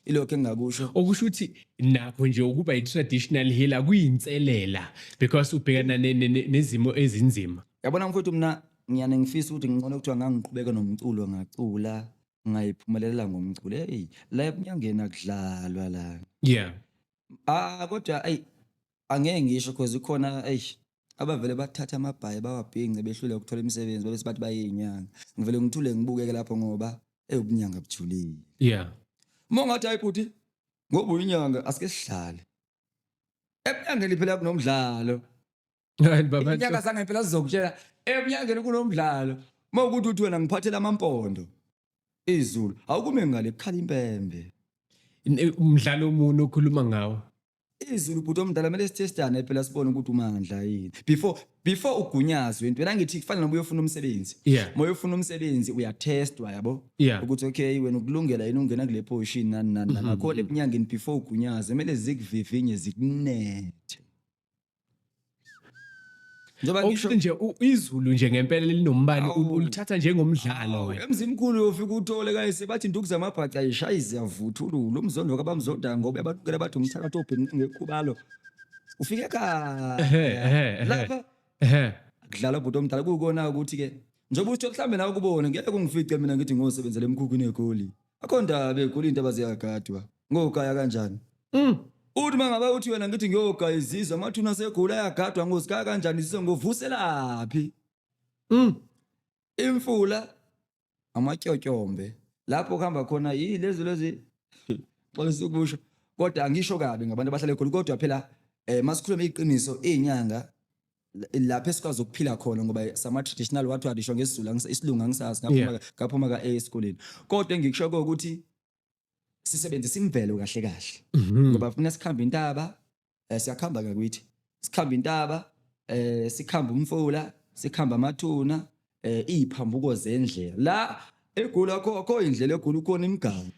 Ilokho engingakusho. Okusho ukuthi nakho nje ukuba i-traditional healer kuyinselela because ubhekana nezimo ezinzima. Yabona mfowethu mina ngiyane ngifisa ukuthi ngcono kuthiwa ngangiqhubeka nomculo ngacula ngayiphumelela ngomculo. Hey la ebunyangeni akudlalwa la. Yeah. Kodwa ey angeke ngisho because khona ey abavele bathatha amabhayi bawabhince behlule ukuthola imisebenzi bese bathi bayinyanga. Ngivele ngithule ngibukeke lapho ngoba ubunyanga bujulile. Yeah. Uma ungathi hayi bhuti ngoba uyinyanga asike sihlale. Ebunyangeni phela kunomdlalo. Hayi baba. Inyanga sangempela sizokutshela ebunyangeni kunomdlalo. Uma ukuthi uthi wena ngiphathela amampondo izulu awukume ngale kukhala impembe. Umdlalo omunye okhuluma ngawo. Izulu bhuti omdala kumele sithestane phela sibone ukuthi umandla yini. Before ugunyazwe into wena ngithi kufanele noba uyofuna umsebenzi. Uma uyofuna umsebenzi uyathestwa yabo. Ukuthi okay wena ukulungela yini ungena kule position nani nani nani. Ngakho ebunyangeni before ugunyazwe kumele zikuvivinye zikunethe. Njengoba ngisho Okuthi nje izulu nje ngempela linombani Awu. ulithatha njengomdlalo wena. Emzimkhulu uyofika uthole kayise bathi induku zamabhaca ayishayi ziyavuthulula umzondo kabamzonda ngoba yabanukela bathi umthakathi obhinqe ngekhubalo. Ufike Ehhe, ekhaya ehhe, ehhe. lapha Ehhe. kudlala ubhuti omdala kukona ukuthi ke njengoba uthi mhlambe nawe kubone ngeke ungifice mina ngithi ngosebenzela emkhukhwini eGoli. Akho ndaba eGoli indaba ziyagadwa. Ngogaya kanjani? Uthi mangabe uthi wena ngithi ngiyogaya izizwe amathuna aseGoli ayagadwa ngozigaya kanjani izizwe ngovuselaphi? Imfula amatyotyombe lapho kuhamba khona yilezi lezi xolisa ukusho kodwa angisho kabi ngabantu abahlala eGoli kodwa phela masikhulume iqiniso izinyanga lapho esikwazi ukuphila khona ngoba sama traditional wathi wadisho ngesiZulu isilungu angisazi ngaphuma ka A esikoleni kodwa engikusho ukuthi sisebenzisa imvelo kahle kahle ngoba funa sikhamba intaba siyakhamba ngakithi sikhamba intaba sikhamba umfula sikhamba amathuna iziphambuko zendlela la eGoli akho indlela eGoli ukhona imigaqo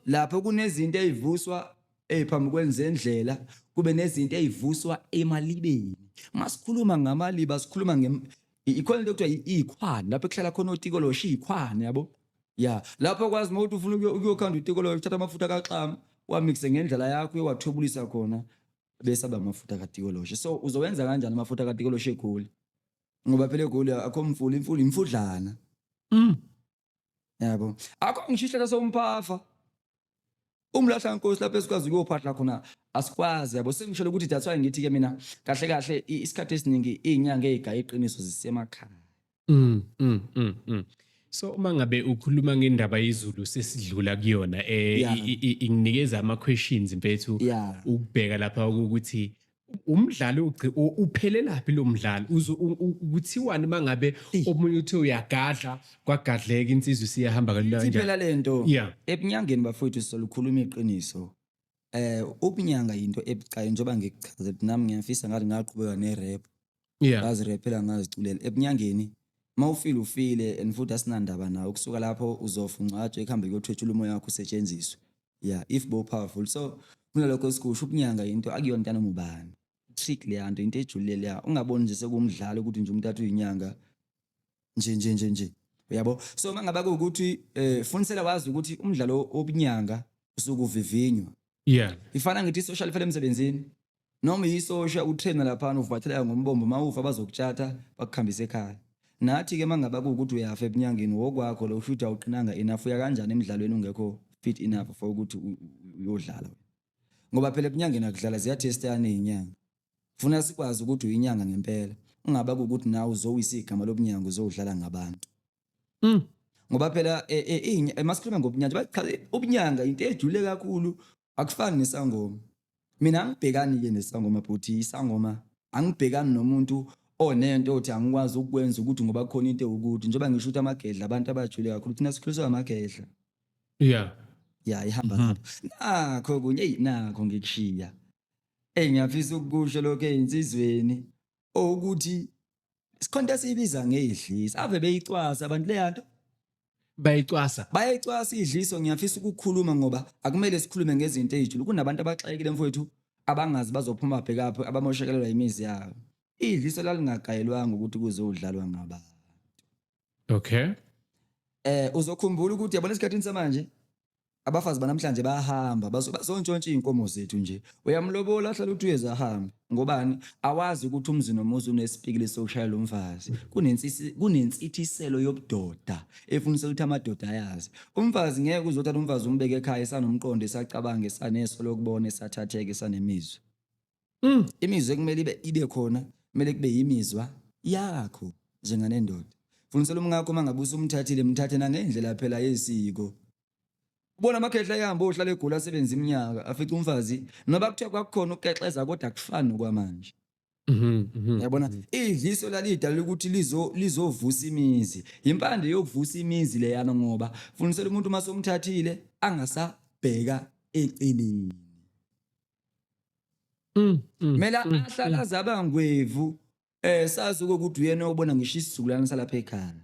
lapho kunezinto ezivuswa eziphambukweni zendlela kube nezinto ezivuswa emalibeni. Masikhuluma ngamaliba sikhuluma ikhona into ekuthiwa ikhwani lapho ekuhlala khona otikoloshe ikhwani yabo. Ya lapho kwazi uma uthi ufuna ukuyokhanda utikoloshe uthatha amafutha kaxama wamixe ngendlela yakho uyowathwebulisa khona bese aba amafutha katikoloshe. So uzowenza kanjani amafutha katikoloshe eGoli? Ngoba phela eGoli akho mfula imfula imfudlana. Yabo. Akho ngisho isihlahla somphafa. Umlahla nkosi lapho esikwazi ukuyophahla khona asikwazi yabo. Sengisholo ukuthi that's why ngithi ke mina kahle kahle isikhathi esiningi izinyanga ezigaya iqiniso zisemakhaya. So uma ngabe ukhuluma ngendaba yezulu sesidlula kuyona inginikeza ama questions mfethu ukubheka lapha ukuthi umdlalo uphelelaphi lo mdlalo kuthiwani mangabe omunye uthe uyagadla kwagadleka insizwa isiyahamba kalula kanjani phela lento ebunyangeni bafowethu solukhuluma iqiniso ubunyanga into ebucayi njengoba ngikuchaze nami ngiyafisa ngathi ngaqhubeka ne-rap ngazirephela ngaziculela ebunyangeni mawufile ufile and futhi asinandaba nawe kusuka lapho uzofa ungcwatshwe ekuhambe kuyothwetshula umoya wakho usetshenziswe if bo powerful so kunalokho esikusho ubunyanga into akuyona into yanoma ubani trick leya nto into ejulile leya ungaboni nje sekumdlalo ukuthi nje umuntu athi uyinyanga nje nje nje nje uyabo. So mangabe kuwukuthi funisela wazi ukuthi umdlalo wobunyanga usuke uvivinywa ifana ngithi social phela emsebenzini noma yisosha utrainer laphana uvathela ngombombo mawufa bazokutshatha bakukhambise ekhaya. Nathi ke mangabe kuwukuthi uyafa ebunyangeni wokwakho lo ushuthi awuqinanga enough uya kanjani emidlalweni ungekho fit enough for ukuthi uyodlala ngoba phela ebunyangeni akudlala ziyathestana izinyanga. Funa sikwazi ukuthi uyinyanga ngempela ungaba ukuthi nawe uzowisa igama lobunyanga uzodlala ngabantu. Ngoba phela masikhuluma ngobunyanga bachaza ubunyanga into ejule kakhulu akufani nesangoma. Mina angibhekani ke nesangoma bhuti isangoma angibhekani nomuntu onento othi angikwazi ukwenza ukuthi ngoba kukhona into ewukuthi njengoba ngisho ukuthi amagedla abantu abajule kakhulu thina sikhuliswa amagedla. Ihamba lapho. Nakho kunye nakho ngikushiya. Ngiyafisa ukukusho lokho ezinsizweni ukuthi sikhonto esiyibiza ngedlisa ave beyicwasa abantu leya nto. Bayicwasa. Bayicwasa idliso ngiyafisa ukukhuluma ngoba akumele sikhulume ngezinto ezijule kunabantu abaxakekile mfowethu abangazi bazophuma bhekaphi abamoshekelelwa imizi yabo. Idliso lalingagayelwanga ukuthi kuzodlalwa ngabantu. Uzokhumbula ukuthi yabona esikhathini samanje abafazi banamhlanje bayahamba bazontshontsha izinkomo zethu nje. Uyamlobola ahlala uthi uyeza ahambe ngobani awazi ukuthi umzi nomuzi unesipikili sokushaya lo mfazi. Kunensithiselo yobudoda efunisela ukuthi amadoda ayazi. Umfazi ngeke uzothatha umfazi umbeke ekhaya esanomqondo esacabanga esaneso lokubona esathatheka esanemizwa. Imizwa ekumele ibe khona kumele kube yimizwa yakho njenganendoda. Funisela umngakho mangabe usumthathile mthathe nangendlela phela yesiko. Ubona amakhehla ehamba ohlala eGoli asebenza iminyaka afica umfazi noba kuthiwa kwakukhona ukukexeza kodwa akufani nokwamanje. Yabona idliso lalidala ukuthi lizovusa imizi. Impande yokuvusa imizi leyana ngoba funisela umuntu uma somthathile angasabheka eceleni. Mela ahlala azabangwevu sazi ukuthi uyena obona ngisho isizukulwane salapha ekhaya.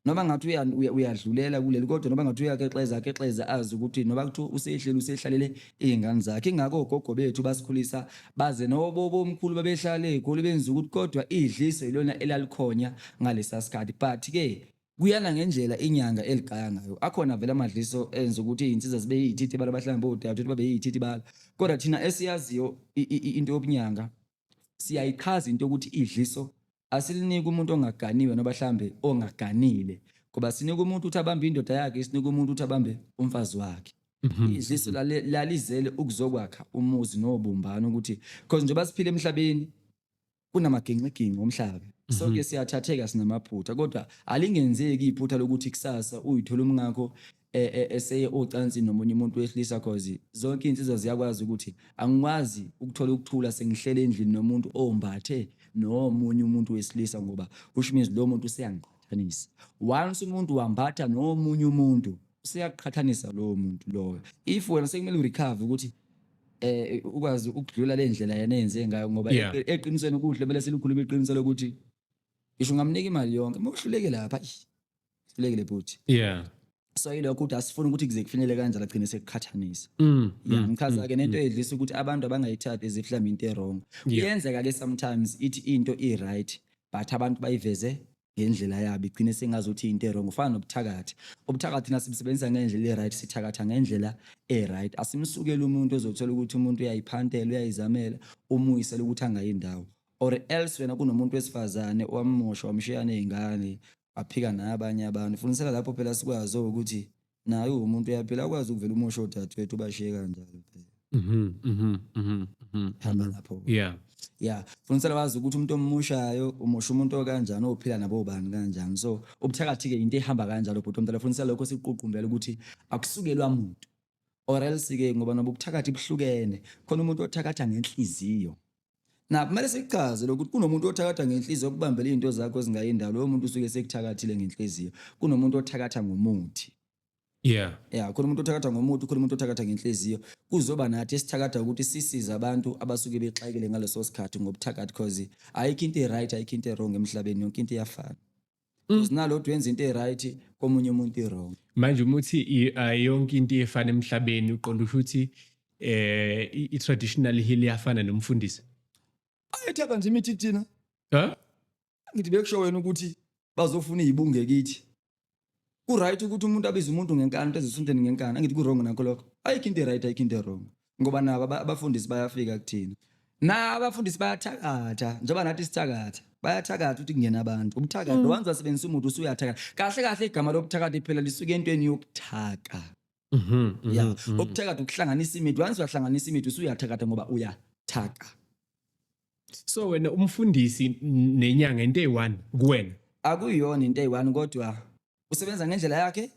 Noma ngathi uyadlulela kuleli, kodwa noma ngathi uyakexeza kexeza, azi ukuthi noma kuthiwa usehleli, usehlalele iy'ngane zakhe. Ingakho ogogo bethu basikhulisa baze nobobomkhulu babehlala ey'goli benza ukuthi, kodwa idliso ilona elalikhonya ngalesa sikhathi. But-ke kuyana ngendlela inyanga eligaya ngayo. Akhona vele amadliso enza ukuthi iy'nsizwa zibe yiy'thithi bala, bahlangane bodadewethu babe yiy'thithi bala, kodwa thina esiyaziyo into yobunyanga siyayichaza into yokuthi idliso asiliniki umuntu ongaganiwe noba mhlambe ongaganile, ngoba sinika umuntu ukuthi abambe indoda yakhe, sinika umuntu ukuthi abambe umfazi wakhe. Idliso lalizele ukuzokwakha umuzi nobumbano, ukuthi because njengoba siphila emhlabeni kunamaginqiginqi omhlaba, sonke siyathatheka, sinamaphutha, kodwa alingenzeki iphutha lokuthi kusasa uyithola umngakho eseye ocansini nomunye umuntu wesilisa, cause zonke iy'nsizwa ziyakwazi ukuthi angikwazi ukuthola ukuthula sengihlele endlini nomuntu ombathe nomunye umuntu wesilisa, ngoba which means lo muntu useyangiqhathanisa. Once umuntu wambatha nomunye umuntu, useyaqhathanisa lowo muntu loyo. If wena sekumele urecover ukuthi ukwazi ukudlula le ndlela yena enze ngayo, ngoba eqinisweni kuhle kumele silikhulume iqiniso lokuthi ngisho ungamnika imali yonke, uma uhluleke lapha, hlulekile bhuti. So yilokho ukuthi asifuni ukuthi kuze kufinyele kanjalo, agcine sekuqhathanisa. Yeah, ngichaza ke nento edlisa ukuthi abantu abangayithathi as if mhlawumbe into e-wrong. Kuyenzeka ke sometimes ithi into i-right, but abantu bayiveze ngendlela yabo, igcine sengazuthi into e-wrong. Ufana nobuthakathi. Ubuthakathi thina sibusebenzisa ngendlela e-right, sithakatha ngendlela e-right. Asimsukeli umuntu ozothola ukuthi umuntu uyayiphantela, uyayizamela, umuyisele ukuthi angayindawo. Or else wena kunomuntu wesifazane owamosha, wamshiya ney'ngane, aphika nabanye abantu. Funisela lapho phela sikwazi ukuthi naye uwumuntu uyaphila, akwazi ukuvela umoshe odadewethu ubashiye kanjalo phela. Mhm, mhm, mhm, mhm. Hamba lapho. Yeah, funisela wazi ukuthi umuntu omoshayo umosha umuntu okanjani, ophila nabo bani kanjani. So ubuthakathi-ke into ehamba kanjalo bhuti omdala. Funisela lokho sikuququmbela ukuthi akusukelwa muntu. Or else-ke ngoba noba ubuthakathi buhlukene, khona umuntu othakatha ngenhliziyo. Na kumele sikuchaze lokuthi kunomuntu othakatha ngenhliziyo okubambela izinto zakho ezingayindawo, loyo muntu usuke sekuthakathile ngenhliziyo. Kunomuntu othakatha ngomuthi. Yeah, khona umuntu othakatha ngomuthi, khona umuntu othakatha ngenhliziyo. Kuzoba nathi esithakatha ukuthi sisize abantu abasuke bexakile ngaleso sikhathi ngobuthakathi, because ayikho into e-right, ayikho into e-wrong emhlabeni, yonke into iyafana. Because nalodwa wenza into e-right komunye umuntu i-wrong. Manje uma uthi yonke into iyefana emhlabeni, uqonda usho ukuthi i-traditional healer iyafana nomfundisi? Ayethaka nje imithi kuthina. Ha? Ngithi bekusho wena ukuthi bazofuna izibunge kithi. Ku-right ukuthi umuntu abize umuntu ngenkani, into ezisontweni ngenkani. Angithi ku-wrong nakho lokho. Ayikho into e-right, ayikho into e-wrong. Ngoba nabo abafundisi bayafika kuthina. Na abafundisi bayathakatha, njengoba nathi sithakatha. Bayathakatha ukuthi kungena abantu. Ubuthakathi, once wasebenzisa umuthi usuyathakatha. Kahle kahle igama lobuthakathi phela lisuke entweni yokuthaka. Yeah, ubuthakathi ukuhlanganisa imithi. Once wahlanganisa imithi usuyathakatha ngoba uyathaka. So wena umfundisi nenyanga into eyi-one kuwena? Akuyona into eyi-one, kodwa usebenza ngendlela yakhe,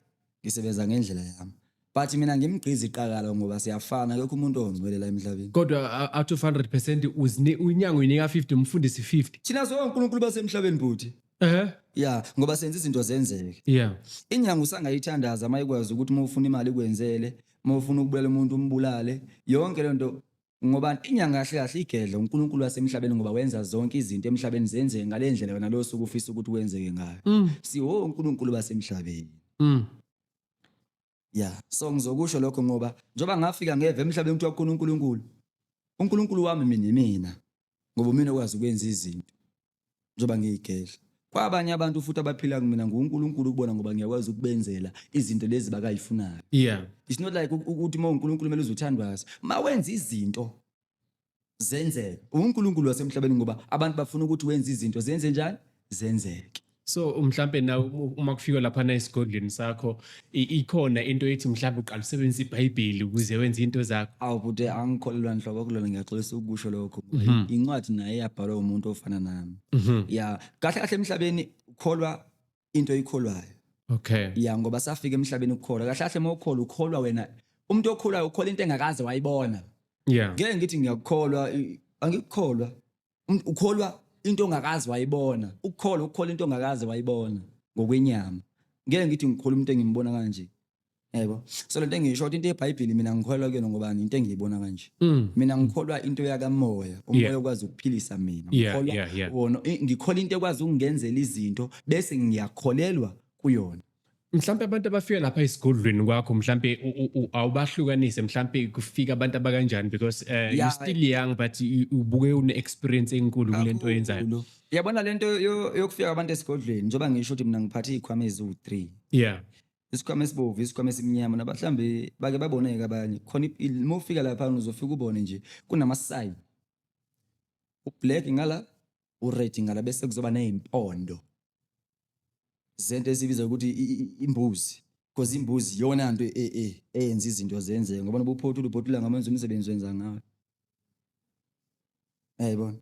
ngisebenza ngendlela yami. But mina ngimgqiza iqakala ngoba siyafana, akekho umuntu ongcwele la emhlabeni. Kodwa out of 100% unyanga uyinika 50, umfundisi 50. Thina sonke uNkulunkulu basemhlabeni bhuti. Yeah, ngoba senza izinto zenzeke. Inyanga usangayithandaza uma ikwazi ukuthi uma ufuna imali ikwenzele, uma ufuna ukubulala umuntu umbulale, yonke le nto, ngoba inyanga kahle kahle igedla uNkulunkulu wasemhlabeni, ngoba wenza zonke izinto emhlabeni zenzeke ngale ndlela wena lo suku ufisa ukuthi kwenzeke ngayo. Siwo uNkulunkulu basemhlabeni. Yeah, so ngizokusho lokho ngoba njengoba ngafika ngeve emhlabeni kuthiwa kukhona uNkulunkulu. uNkulunkulu wami mina mina ngoba mina okwazi ukwenza izinto njengoba ngiyigedla. Kwabanye abantu futhi abaphila kumina nguNkulunkulu ukubona, ngoba ngiyakwazi ukubenzela izinto lezi bakayifunayo. It's not like ukuthi uma uNkulunkulu kumele uzuthandwaze. Ma wenza izinto zenzeke. UNkulunkulu wasemhlabeni, ngoba abantu bafuna ukuthi wenze izinto zenze njani? Zenzeke. So mhlambe na uma kufika lapha na esigodlweni sakho, ikhona into ethi mhlambe uqala usebenzisa iBhayibheli ukuze wenze into zakho? Awu bhuti, angikholelwa nhlobo kulona, ngiyaxolisa ukusho lokho. Incwadi naye yabhalwa umuntu ofana nami. Yeah, kahle kahle emhlabeni ukholwa into oyikholwayo. Yeah, ngoba safika emhlabeni ukukholwa. Kahle kahle uma ukholwa, ukholwa wena. Umuntu okholwayo ukholwa into engakaze wayibona. Ngeke ngithi ngiyakukholwa, angikukholwa. Ukholwa into ongakaze wayibona. Ukukholwa, ukukholwa into ongakaze wayibona ngokwenyama. Ngeke ngithi ngikholwa umuntu engimbona kanje. Yebo. So lento engisho ukuthi into yeBhayibheli mina ngikholwa kuyona ngoba into engiyibona kanje. Mina ngikholwa into yakamoya, umoya okwazi ukuphilisa mina. Ngikholwa wona, ngikholwa into ekwazi ukungenzela izinto, bese ngiyakholelwa. Kuyona. Mhlampe abantu abafika lapha esigodlweni kwakho, mhlampe awubahlukanise, mhlampe kufika abantu abakanjani, because you're still young, but ubuke une experience enkulu kule nto oyenzayo. Kakhulu. Yabona lento yokufika abantu esigodlweni, njengoba ngisho ukuthi mina ngiphathe iy'khwama eziwu-3, isikhwama esibovu, isikhwama esimnyama, nabahlambe bake baboneke abanye khona. Uma ufika lapha uzofika ubone nje kunama-sign, u-black ngala, u-red ngala, bese kuzoba ney'mpondo zento esibiza ukuthi imbuzi, because imbuzi iyona nto eyenza izinto zenzeke, ngoba noba uphothula, uphothula ngamenza umsebenzi, wenza ngayo, yayibona?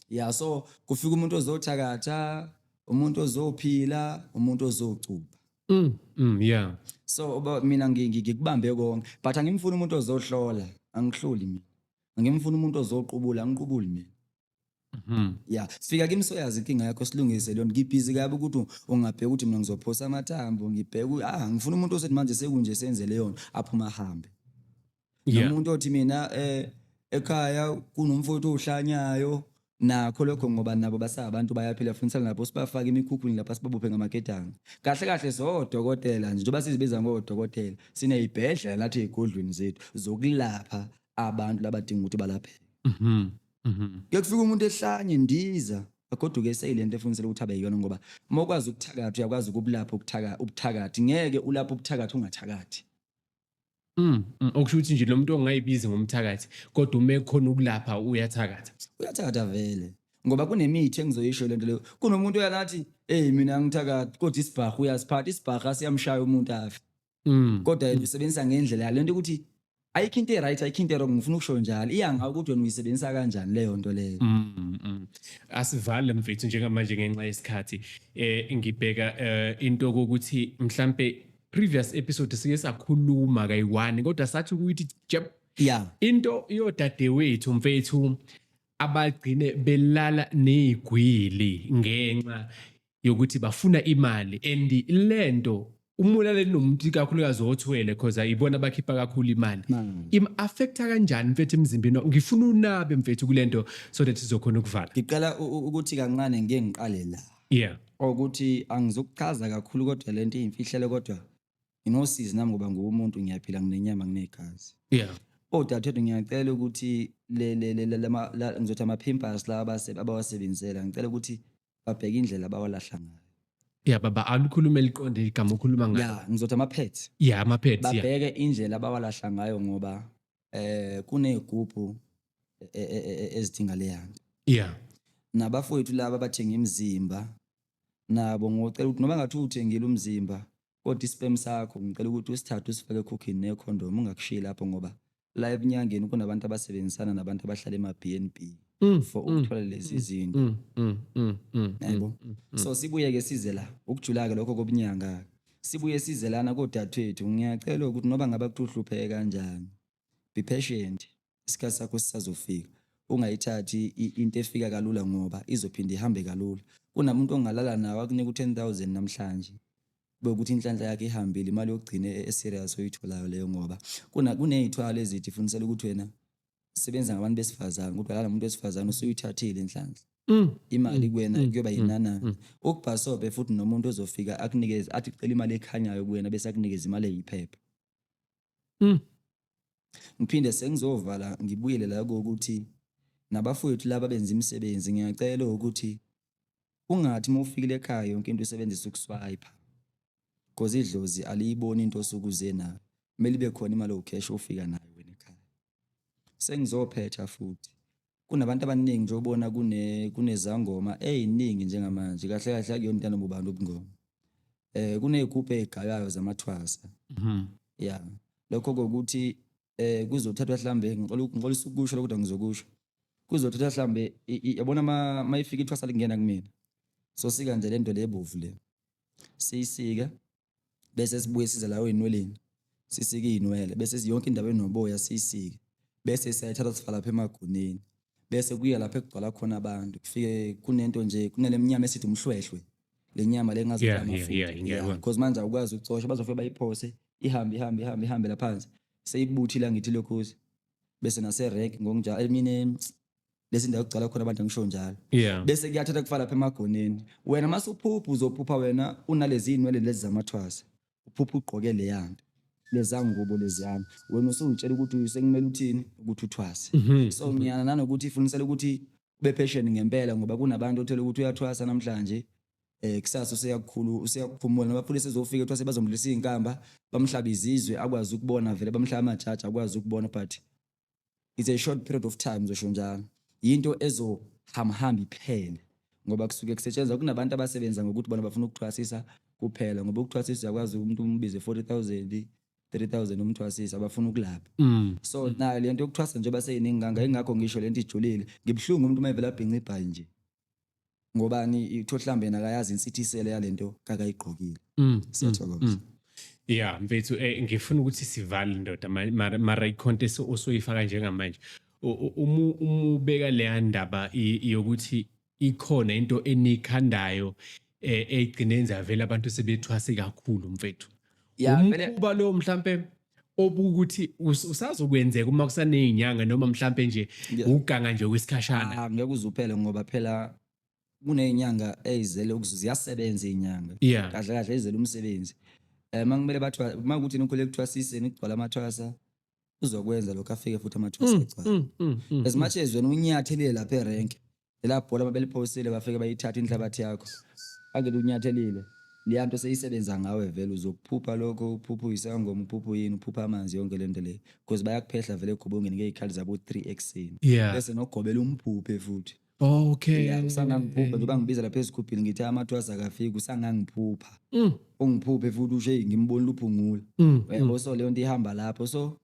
Ya, so kufika umuntu ozothakatha, umuntu ozophila, umuntu ozocupha. So mina ngikubambe konke, but angimfuni umuntu ozohlola, angihloli mina. Angimfuni umuntu ozoqubula, angiqubuli mina. Ya, fika kimi soyazi inkinga yakho, silungise leyo. Ngibhizi kabi ukuthi ungabheka ukuthi mina ngizophosa amathambo, ngibheka ngifuna umuntu osethi manje sekunje, senze leyo nto, aphume ahambe. Nomuntu othi mina ekhaya kunomfowethu ohlanyayo nakho lokho, ngoba nabo basabantu, bayaphila. Funisana lapho sibafake emikhukhwini lapha, sibabophe ngamaketanga. Kahle kahle sodokotela nje, njengoba sizibiza ngodokotela, siney'bhedlela nathi ey'godlweni zethu zokulapha abantu labadinga ukuthi balapheke. Kuye kufika umuntu ehlanye ndiza, agoduke eseyilento efunisela ukuthi abe yiyona, ngoba uma ukwazi ukuthakatha uyakwazi ukubulapha ubuthakathi. Ngeke ulaphe ubuthakathi ungathakathi. Okusho ukuthi nje lo muntu ongayibizi ngomthakathi, kodwa uma ekhona ukulapha uyathakatha. Uyathakatha vele, ngoba kunemithi engizoyisho lento leyo. Kunomuntu oyanathi, "Hey, mina ngithakathi," kodwa isibhaha uyasiphatha, isibhaha siyamshaya umuntu afe. Kodwa yena usebenzisa ngendlela yalo nto ukuthi ayikho into e-right, ayikho into e-wrong, ngifuna ukusho njalo. Iya ngawe ukuthi wena uyisebenzisa kanjani leyo nto leyo. Asivale mfethu njengamanje ngenxa yesikhathi. Ngibheka into kokuthi mhlambe previous episode sike sakhuluma kayi-one, kodwa sathi ukuthi jeb into yodadewethu mfethu abagcine belala nezigwili ngenxa yokuthi bafuna imali, and lento umulale nomuntu ikakhulukazi othwele, cause ayibona bakhipha kakhulu imali, im affecta kanjani mfethu emzimbeni? Ngifuna unabe mfethu kulento so that sizokhona ukuvala. Ngiqala ukuthi kancane ngike ngiqale la ukuthi angizokuchaza kakhulu, kodwa lento iyimfihlelo, kodwa nginosizi nami ngoba nguwumuntu, ngiyaphila, nginenyama, nginegazi. Odadewethu, ngiyacela ukuthi le le le ngizothi ama-pimpers la abawasebenzisela, ngicela ukuthi babheke indlela abawalahla ngayo. Yeah baba, alukhulume liqonde igama okhuluma ngalo. Ya, ngizothi ama-pads. Yeah, ama-pads, yeah. Babheke indlela abawalahla ngayo, ngoba kuney'gubhu ezidinga leya nto. Nabafowethu laba abathenga imizimba nabo, ngocela ukuthi noma ngathi uwuthengile umzimba, kodwa i-sperm sakho ngicela ukuthi usithathe usifake ekhukhini nekhondomu, ungakushiyi lapho, ngoba la ebunyangeni kunabantu abasebenzisana nabantu abahlala ema-B&B for ukuthola lezi zinto. Yabo, so sibuye-ke size la ukujula-ke lokho kobunyanga, sibuye size lana kodadewethu. Ngiyacela ukuthi noba ngabe kuthi uhlupheke kanjani, be patient, isikhathi sakho sisazofika. Ungayithathi into efika kalula, ngoba izophinde ihambe kalula. Kunamuntu ongalala nawe akunika u-10,000 namhlanje, bekuthi inhlanhla yakhe ihambile, imali yokugcina e-serious oyitholayo leyo, ngoba kuney'thwalo ezithi funisela ukuthi wena sebenza ngabantu besifazane, ukuthi walala nomuntu wesifazane usuyithathile inhlanhla, imali kuwena kuyoba yinanana. Ukubhasobhe futhi nomuntu ozofika akunikeze, athi cela imali ekhanyayo kuwena, bese akunikeze imali eyiphepha. Ngiphinde sengizovala, ngibuyele la kokuthi nabafowethu laba benza imisebenzi, ngiyacela ukuthi ungathi uma ufikile ekhaya yonke into usebenzise ukuswipe, because idlozi aliyiboni into osuke uze nayo. Kumele ibe khona imali ewukheshi ofika nayo wena ekhaya. Sengizophetha futhi, kunabantu abaningi nje obona kunezangoma ey'ningi njengamanje. Kahle kahle akuyona into yanoma ubani ubungoma. Kuney'gubhu ey'gaywayo zamathwasa. Ya, lokho kokuthi kuzothathwa mhlambe, ngixolisa ukusho lokho, kodwa ngizokusho, kuzothathwa mhlambe yabona mayifika ithwasa lingena kumina, so sika nje lento le ebovu le, siyisike, bese sibuye size la ey'nweleni, sisike iy'nwele, bese yonke indawo enoboya siyisike, bese siyayithatha sifaka lapha emagoneni, bese kuya lapha ekugcwala khona abantu, kufike kunento nje, kunale mnyama esithi umhlwehlwe, le nyama le ngazi amafutha. Ngiyabona. Because manje awukwazi ukucosha, bazofike bayiphose, ihambe ihambe ihambe ihambe laphansi, seyibuthile angithi lokhuzi, bese nase-rank ngokunjalo emine. Lezi ndawo kugcwala khona abantu, ngisho njalo. Bese kuyathatha kufaka lapha emagoneni. Wena mase uphupha, uzophupha wena unalezi inwele lezi zamathwasa, uphupha ugqoke leyanto, leza ngubo leziyana, wena usuyitshela ukuthi sekumele uthini, ukuthi uthwase. So ngiyana nanokuthi ifunisela ukuthi ube passion ngempela, ngoba kunabantu othola ukuthi uyathwasa namhlanje, kusasa useyakukhulu, useyakuphumula, noma futhi sezofika ethwase bazomdlisa izinkamba, bamhlaba izizwe, akwazi ukubona vele, bamhlaba amajaji akwazi ukubona, but it's a short period of time, ngisho njalo. Yinto ezohamba iphele, ngoba kusuke kusetshenzwa, kunabantu abasebenza ngokuthi bona bafuna ukuthwasisa kuphela, ngoba ukuthwasisa uyakwazi umuntu umbize 40,000, 30,000, umthwasisa, abafuna ukulapha. So nayo lento yokuthwasa njengoba seyiningi kangaka, ingakho ngisho lento ijulile. Ngibuhlungu umuntu uma evela abhinca ibhayi nje, ngobani itho mhlambe yena akayazi insithiselo yalento kakayigqokile. Siyathokoza. Yeah mfethu, ngifuna ukuthi sivale ndoda, mara i-content osoyifaka njengamanje, uma ubeka leya ndaba yokuthi ikhona into enikhandayo egcine yenza vele abantu sebethwase kakhulu, mfethu. Ya, vele. Umkhuba lo mhlambe obukuthi usazokwenzeka uma kusaney'nyanga, noma mhlambe nje uganga nje kwesikhashana? Ah, ngeke uze uphele, ngoba phela kuney'nyanga ey'zele ziyasebenza iy'nyanga. Kahle kahle ezele umsebenzi. Uma kumele bathiwa, uma kuthi nikhule kuthwasiseni, kugcwala amathwasa, uzokwenza lokho, afike futhi amathwasa agcwala. As much as wena unyathelile lapha erenke, lela bhola babeliphosile, bafike bayithatha inhlabathi yakho, angeke unyathelile, leya nto seyisebenza ngawe vele. Uzokuphupha lokho, uphupha uyisangoma, uphupha uyini, uphupha amanzi, yonke lento le, because bayakuphehla vele egobongeni ngey'khali zabo-3 ekuseni. Bese nogobela umphuphe futhi. Ya, usangangiphupha njengoba ngibiza lapha esigubhini, ngithi amathwasa akafiki, usangangiphupha. Ungiphuphe futhi usho, hey, ngimbonile uphungula. Uyabo, so leyo nto ihamba lapho. So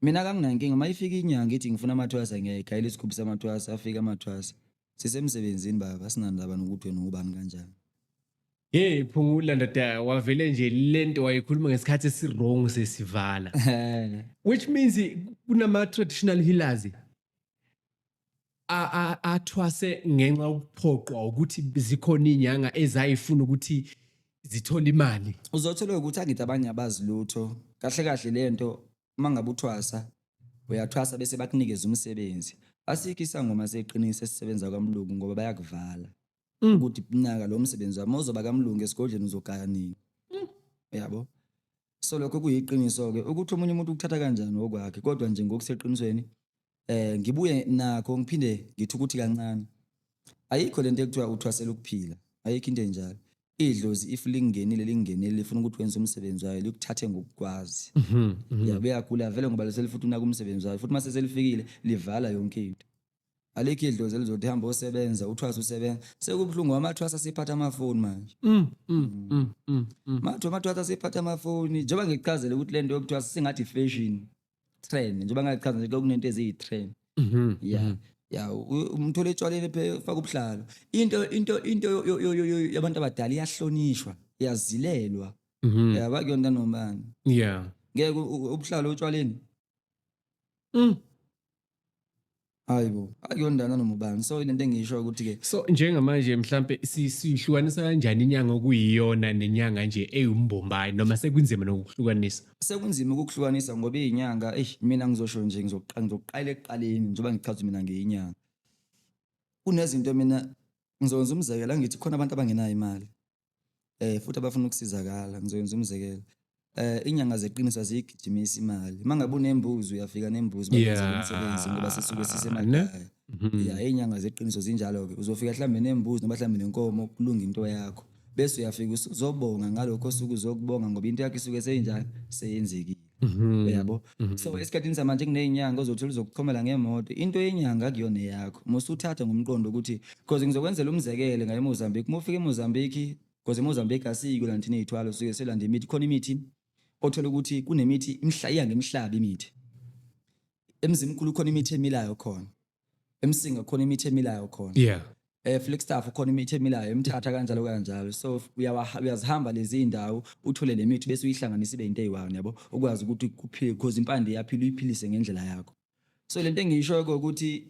mina kanginankinga, uma ifika inyanga ithi ngifuna amathwasa, ngiyayigayela isigubhu samathwasa, afike amathwasa. Sisemsebenzini baba, sinandaba nokuthi wena ubani kanjani. Hey Phungula ndoda, wavele nje lento wayikhuluma ngesikhathi esi-wrong sesivala. Which means kunama traditional healers athwase ngenxa yokuphoqwa ukuthi zikhona inyanga ezayifuna ukuthi zithole imali. Uzothola ukuthi angithi abanye abazi lutho. Kahle kahle lento, uma ngabe uthwasa, uyathwasa bese bakunikeza umsebenzi. Asikho isangoma seqiniso esisebenza kwamlungu, ngoba bayakuvala ukuthi naka lo msebenzi wami, uzoba kamlungu esigodlweni, uzogaya nini, uyabo? So lokho kuyiqiniso-ke ukuthi omunye umuntu ukuthatha kanjani okwakhe, kodwa nje ngokuseqinisweni, ngibuye nakho ngiphinde ngithi ukuthi kancane, ayikho lento ekuthiwa uthwasela ukuphila, ayikho into enjalo. Idlozi if lingenile, lingenile, lifuna ukuthi wenze umsebenzi wayo, likuthathe ngokukwazi. Ya, uyagula vele ngoba leselifuthi unaka umsebenzi wayo, futhi mase selifikile livala yonke into. Alikho idlozi elizothi hamba osebenza, uthwasa usebenza. Sekubuhlungu, amathwasa asephatha amafoni manje. Mathu amathwasa asephatha amafoni, njengoba ngikuchazele ukuthi lento yokuthwasa sengathi fashion trend, njengoba ngachaza nje kunento eziyi-trend. Ya, umthole etshwaleni phe ufaka ubuhlalo. Into yabantu abadala iyahlonishwa, iyazilelwa. Ya, bakuyona nomani. Ngeke ubuhlalo otshwaleni. Hayibo, akuyondana noma ubani. So lento engisho ukuthi ke So njengamanje mhlambe sihlukanisa kanjani inyanga okuyiyona nenyanga nje eyumbombayi, noma sekunzima nokuhlukanisa? Sekunzima ukuhlukanisa, ngoba izinyanga, eh, mina ngizosho nje, ngizoqala ekuqaleni njengoba ngichaza mina ngeyinyanga. Kunezinto, mina ngizokwenza umzekelo, angithi khona abantu abangenayo imali, futhi abafuna ukusizakala. Ngizokwenza umzekelo. Inyanga zeqiniso aziyigijimisi imali. Mangabe unembuzi, uyafika nembuzi, bakwenzele umsebenzi, ngoba sisuke sisemakhaya. Ya, izinyanga zeqiniso zinjalo ke. Uzofika mhlambe nembuzi noma mhlambe nenkomo, kulunga into yakho. Bese uyafika usuzobonga ngalokho osuke uzokubonga, ngoba into yakho isuke seyinjani, seyenzekile. Uyabo? So esikhathini samanje kunezinyanga ozothola uzokuchomela ngemoto. Into yenyanga akuyona eyakho. Musuthatha ngomqondo ukuthi, because ngizokwenzela umzekelo ngaye eMozambique. Uma ufika eMozambique, because eMozambique asiyiko la thina izithwalo, suke selanda imithi. Khona imithi othola ukuthi kunemithi imhla iya ngemhlaba imithi. Emzimkhulu khona imithi emilayo khona. Emsinga khona imithi emilayo khona. Flagstaff khona imithi emilayo, eMthatha, kanjalo kanjalo. So uyazihamba lezi indawo, uthole le mithi, bese uyihlanganisa ibe into eyi-one, yabo, ukwazi ukuthi kuphile, because impande iyaphila, uyiphilise ngendlela yakho. So lento engiyisho ukuthi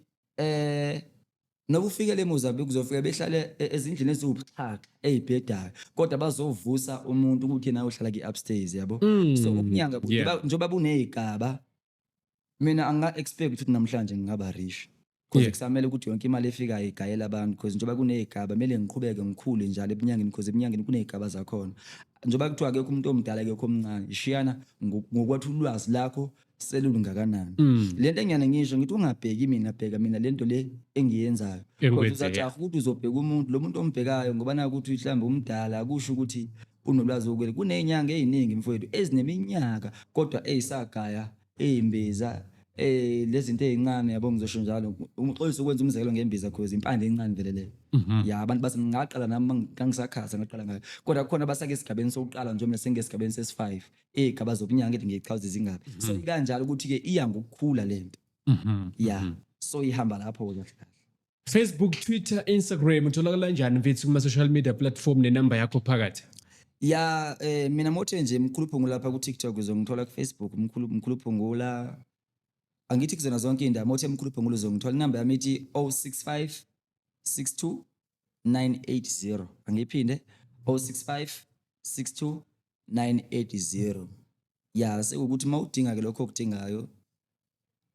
noba ufike le Mozambique, uzofika behlale ezindlini eziwubuxhaka ey'bhedayo, kodwa bazovusa umuntu ukuthi yena uhlala ki-upstairs, yabo. So ubunyanga njengoba buney'gaba, mina anga-expect ukuthi namhlanje ngingaba rich. Because kusamele ukuthi yonke imali efikayo igayele abantu, because njengoba kuney'gaba kumele ngiqhubeke ngikhule njalo ebunyangeni, because ebunyangeni kuney'gaba zakhona. Njengoba kuthiwa akekho umuntu omdala, akekho omncane, ishiyana ngokwathi ulwazi lakho selulungakanani. Lento engiyane ngisho ngithi ungabheki mina, bheka mina lento le engiyenzayo. Because Engikwenzayo. uzajaha ukuthi uzobheka umuntu, lo muntu ombhekayo ngoba naku ukuthi mhlawumbe umdala akusho ukuthi unolwazi okwele. Kuney'nyanga ey'ningi mfowethu ezineminyaka kodwa ey'sagaya ey'mbiza lezinto ey'ncane, yabo, ngizosho njalo. Umxolisi ukwenza umzekelo ngembiza cause impande encane vele leyo. Ya, abantu base ngaqala nami ngangisakhaza ngaqala ngayo. Kodwa kukhona abasake esigabeni sokuqala nje, mina sengesigabeni sesi-5 ey'gaba zobunyanga ethi ngiyichaza zingaphi. So ikanjalo ukuthi-ke iya ngokukhula lento. Ya, so ihamba lapho kahle kahle. Facebook, Twitter, Instagram, utholakala kanjani mfethu kuma social media platform nenamba yakho phakathi? Ya, mina mothe nje Mkhulu Phungula lapha ku TikTok uzongithola, ku Facebook Mkhulu Phungula. Angithi kuzona zonke indawo mothe Mkhulu Phungula uzongithola. Inamba yami ithi 065 62 980. Angiphinde, 065 62 980. Ya, sekukuthi mawudinga ke lokho okudingayo,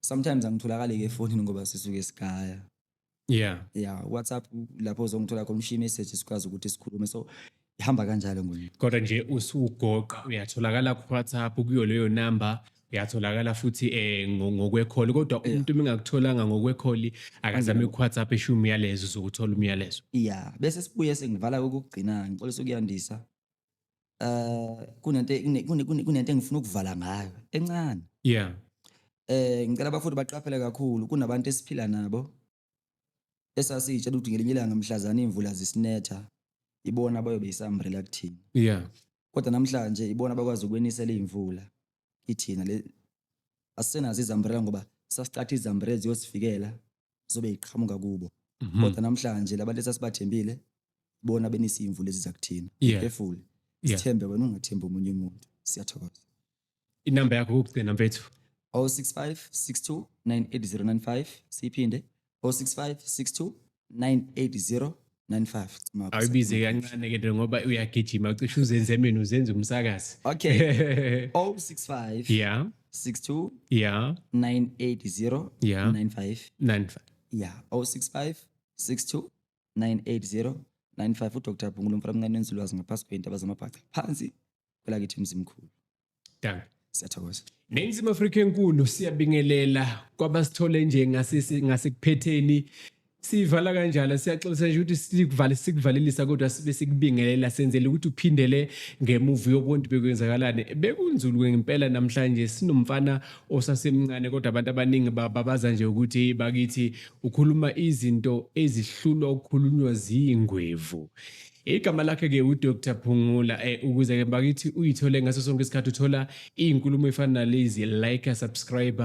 sometimes angitholakali ke efonini ngoba sisuke sigaya. Ya, WhatsApp lapho uzongithola khona, ushiye message sikwazi ukuthi sikhulume, so ihamba kanjalo nguni. Kodwa nje usugoqa, uyatholakala ku WhatsApp kuyo leyo number, uyatholakala futhi ngokwekholi, kodwa umuntu uma engakutholanga ngokwekholi akazame ku WhatsApp eshiya umyalezo, uzokuthola umyalezo. Ya, bese sibuye sengivala kokugcina, ngixolisa ukuyandisa. Kunento engifuna ukuvala ngayo encane. Ngicela abafundi baqaphele kakhulu, kunabantu esiphila nabo esasiyitshela ukuthi ngelinye ilanga mhlazana imvula zisinetha ibona bayobe isambrella kuthina. Kodwa namhlanje ibona bakwazi ukwenisela imvula kithina, le asisenazo izambrella ngoba sasicatha izambrella ziyosifikela zobe iqhamuka kubo. Kodwa namhlanje labantu esasibathembile bona benisa imvula eziza kuthina. Careful. Sithembe wena, ungathembi omunye umuntu. Siyathokoza. Inamba yakho kokugcina mfethu. 065 62 98095. Siyiphinde, 065 62 98095. Awubize kancane ke ngoba uyagijima, ucishe uzenze mina uzenze umsakazi. Okay, 065 62 980 95. 95. Yeah, 065 62 980 95. uDr Phungula, umfana omncane wenzulwazi ngaphasi kwey'ntaba zamabhaca phansi kwelakithi Mzimkhulu. Dankie. Siyathokoza. Ningizimu Afrika enkulu, siyabingelela kwabasithole nje ngasekuphetheni. Sivala kanjalo, siyaxolisa nje ukuthi sikuvale sikuvalelisa, kodwa sibe sikubingelela senzele ukuthi uphindele ngemuva uyobona ukuthi bekwenzakalani. Bekunzulu ngempela namhlanje, sinomfana osasemncane, kodwa abantu abaningi babaza nje ukuthi bakithi ukhuluma izinto ezihlulwa ukukhulunywa zingwevu. Igama lakhe ke uDr Phungula. Ukuze ke bakithi uyithole ngaso sonke isikhathi uthola izinkulumo efana nalezi, like, subscribe,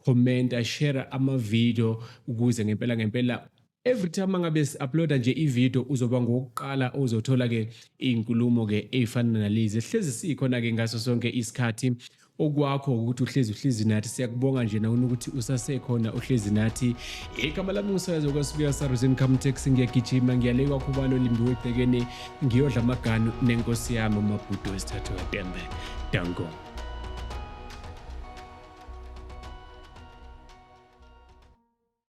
comment, share ama video, ukuze ngempela ngempela every time angabe si-uploada nje i-video uzoba ngokuqala ozothola ke izinkulumo ke ezifana nalezi. Hlezi sikhona ke ngaso sonke isikhathi, okwakho ukuthi uhlezi nathi. Siyakubonga nje nawuna ukuthi usasekhona uhlezi nathi. Igama lami ngusayazo kwasibuya SARS Income Tax. Ngiyagijima ngiyale kwakhubalo limbiwe egcekeni, ngiyodla amaganu nenkosi yami uMabhudo wesithathu kaTembe. Danko.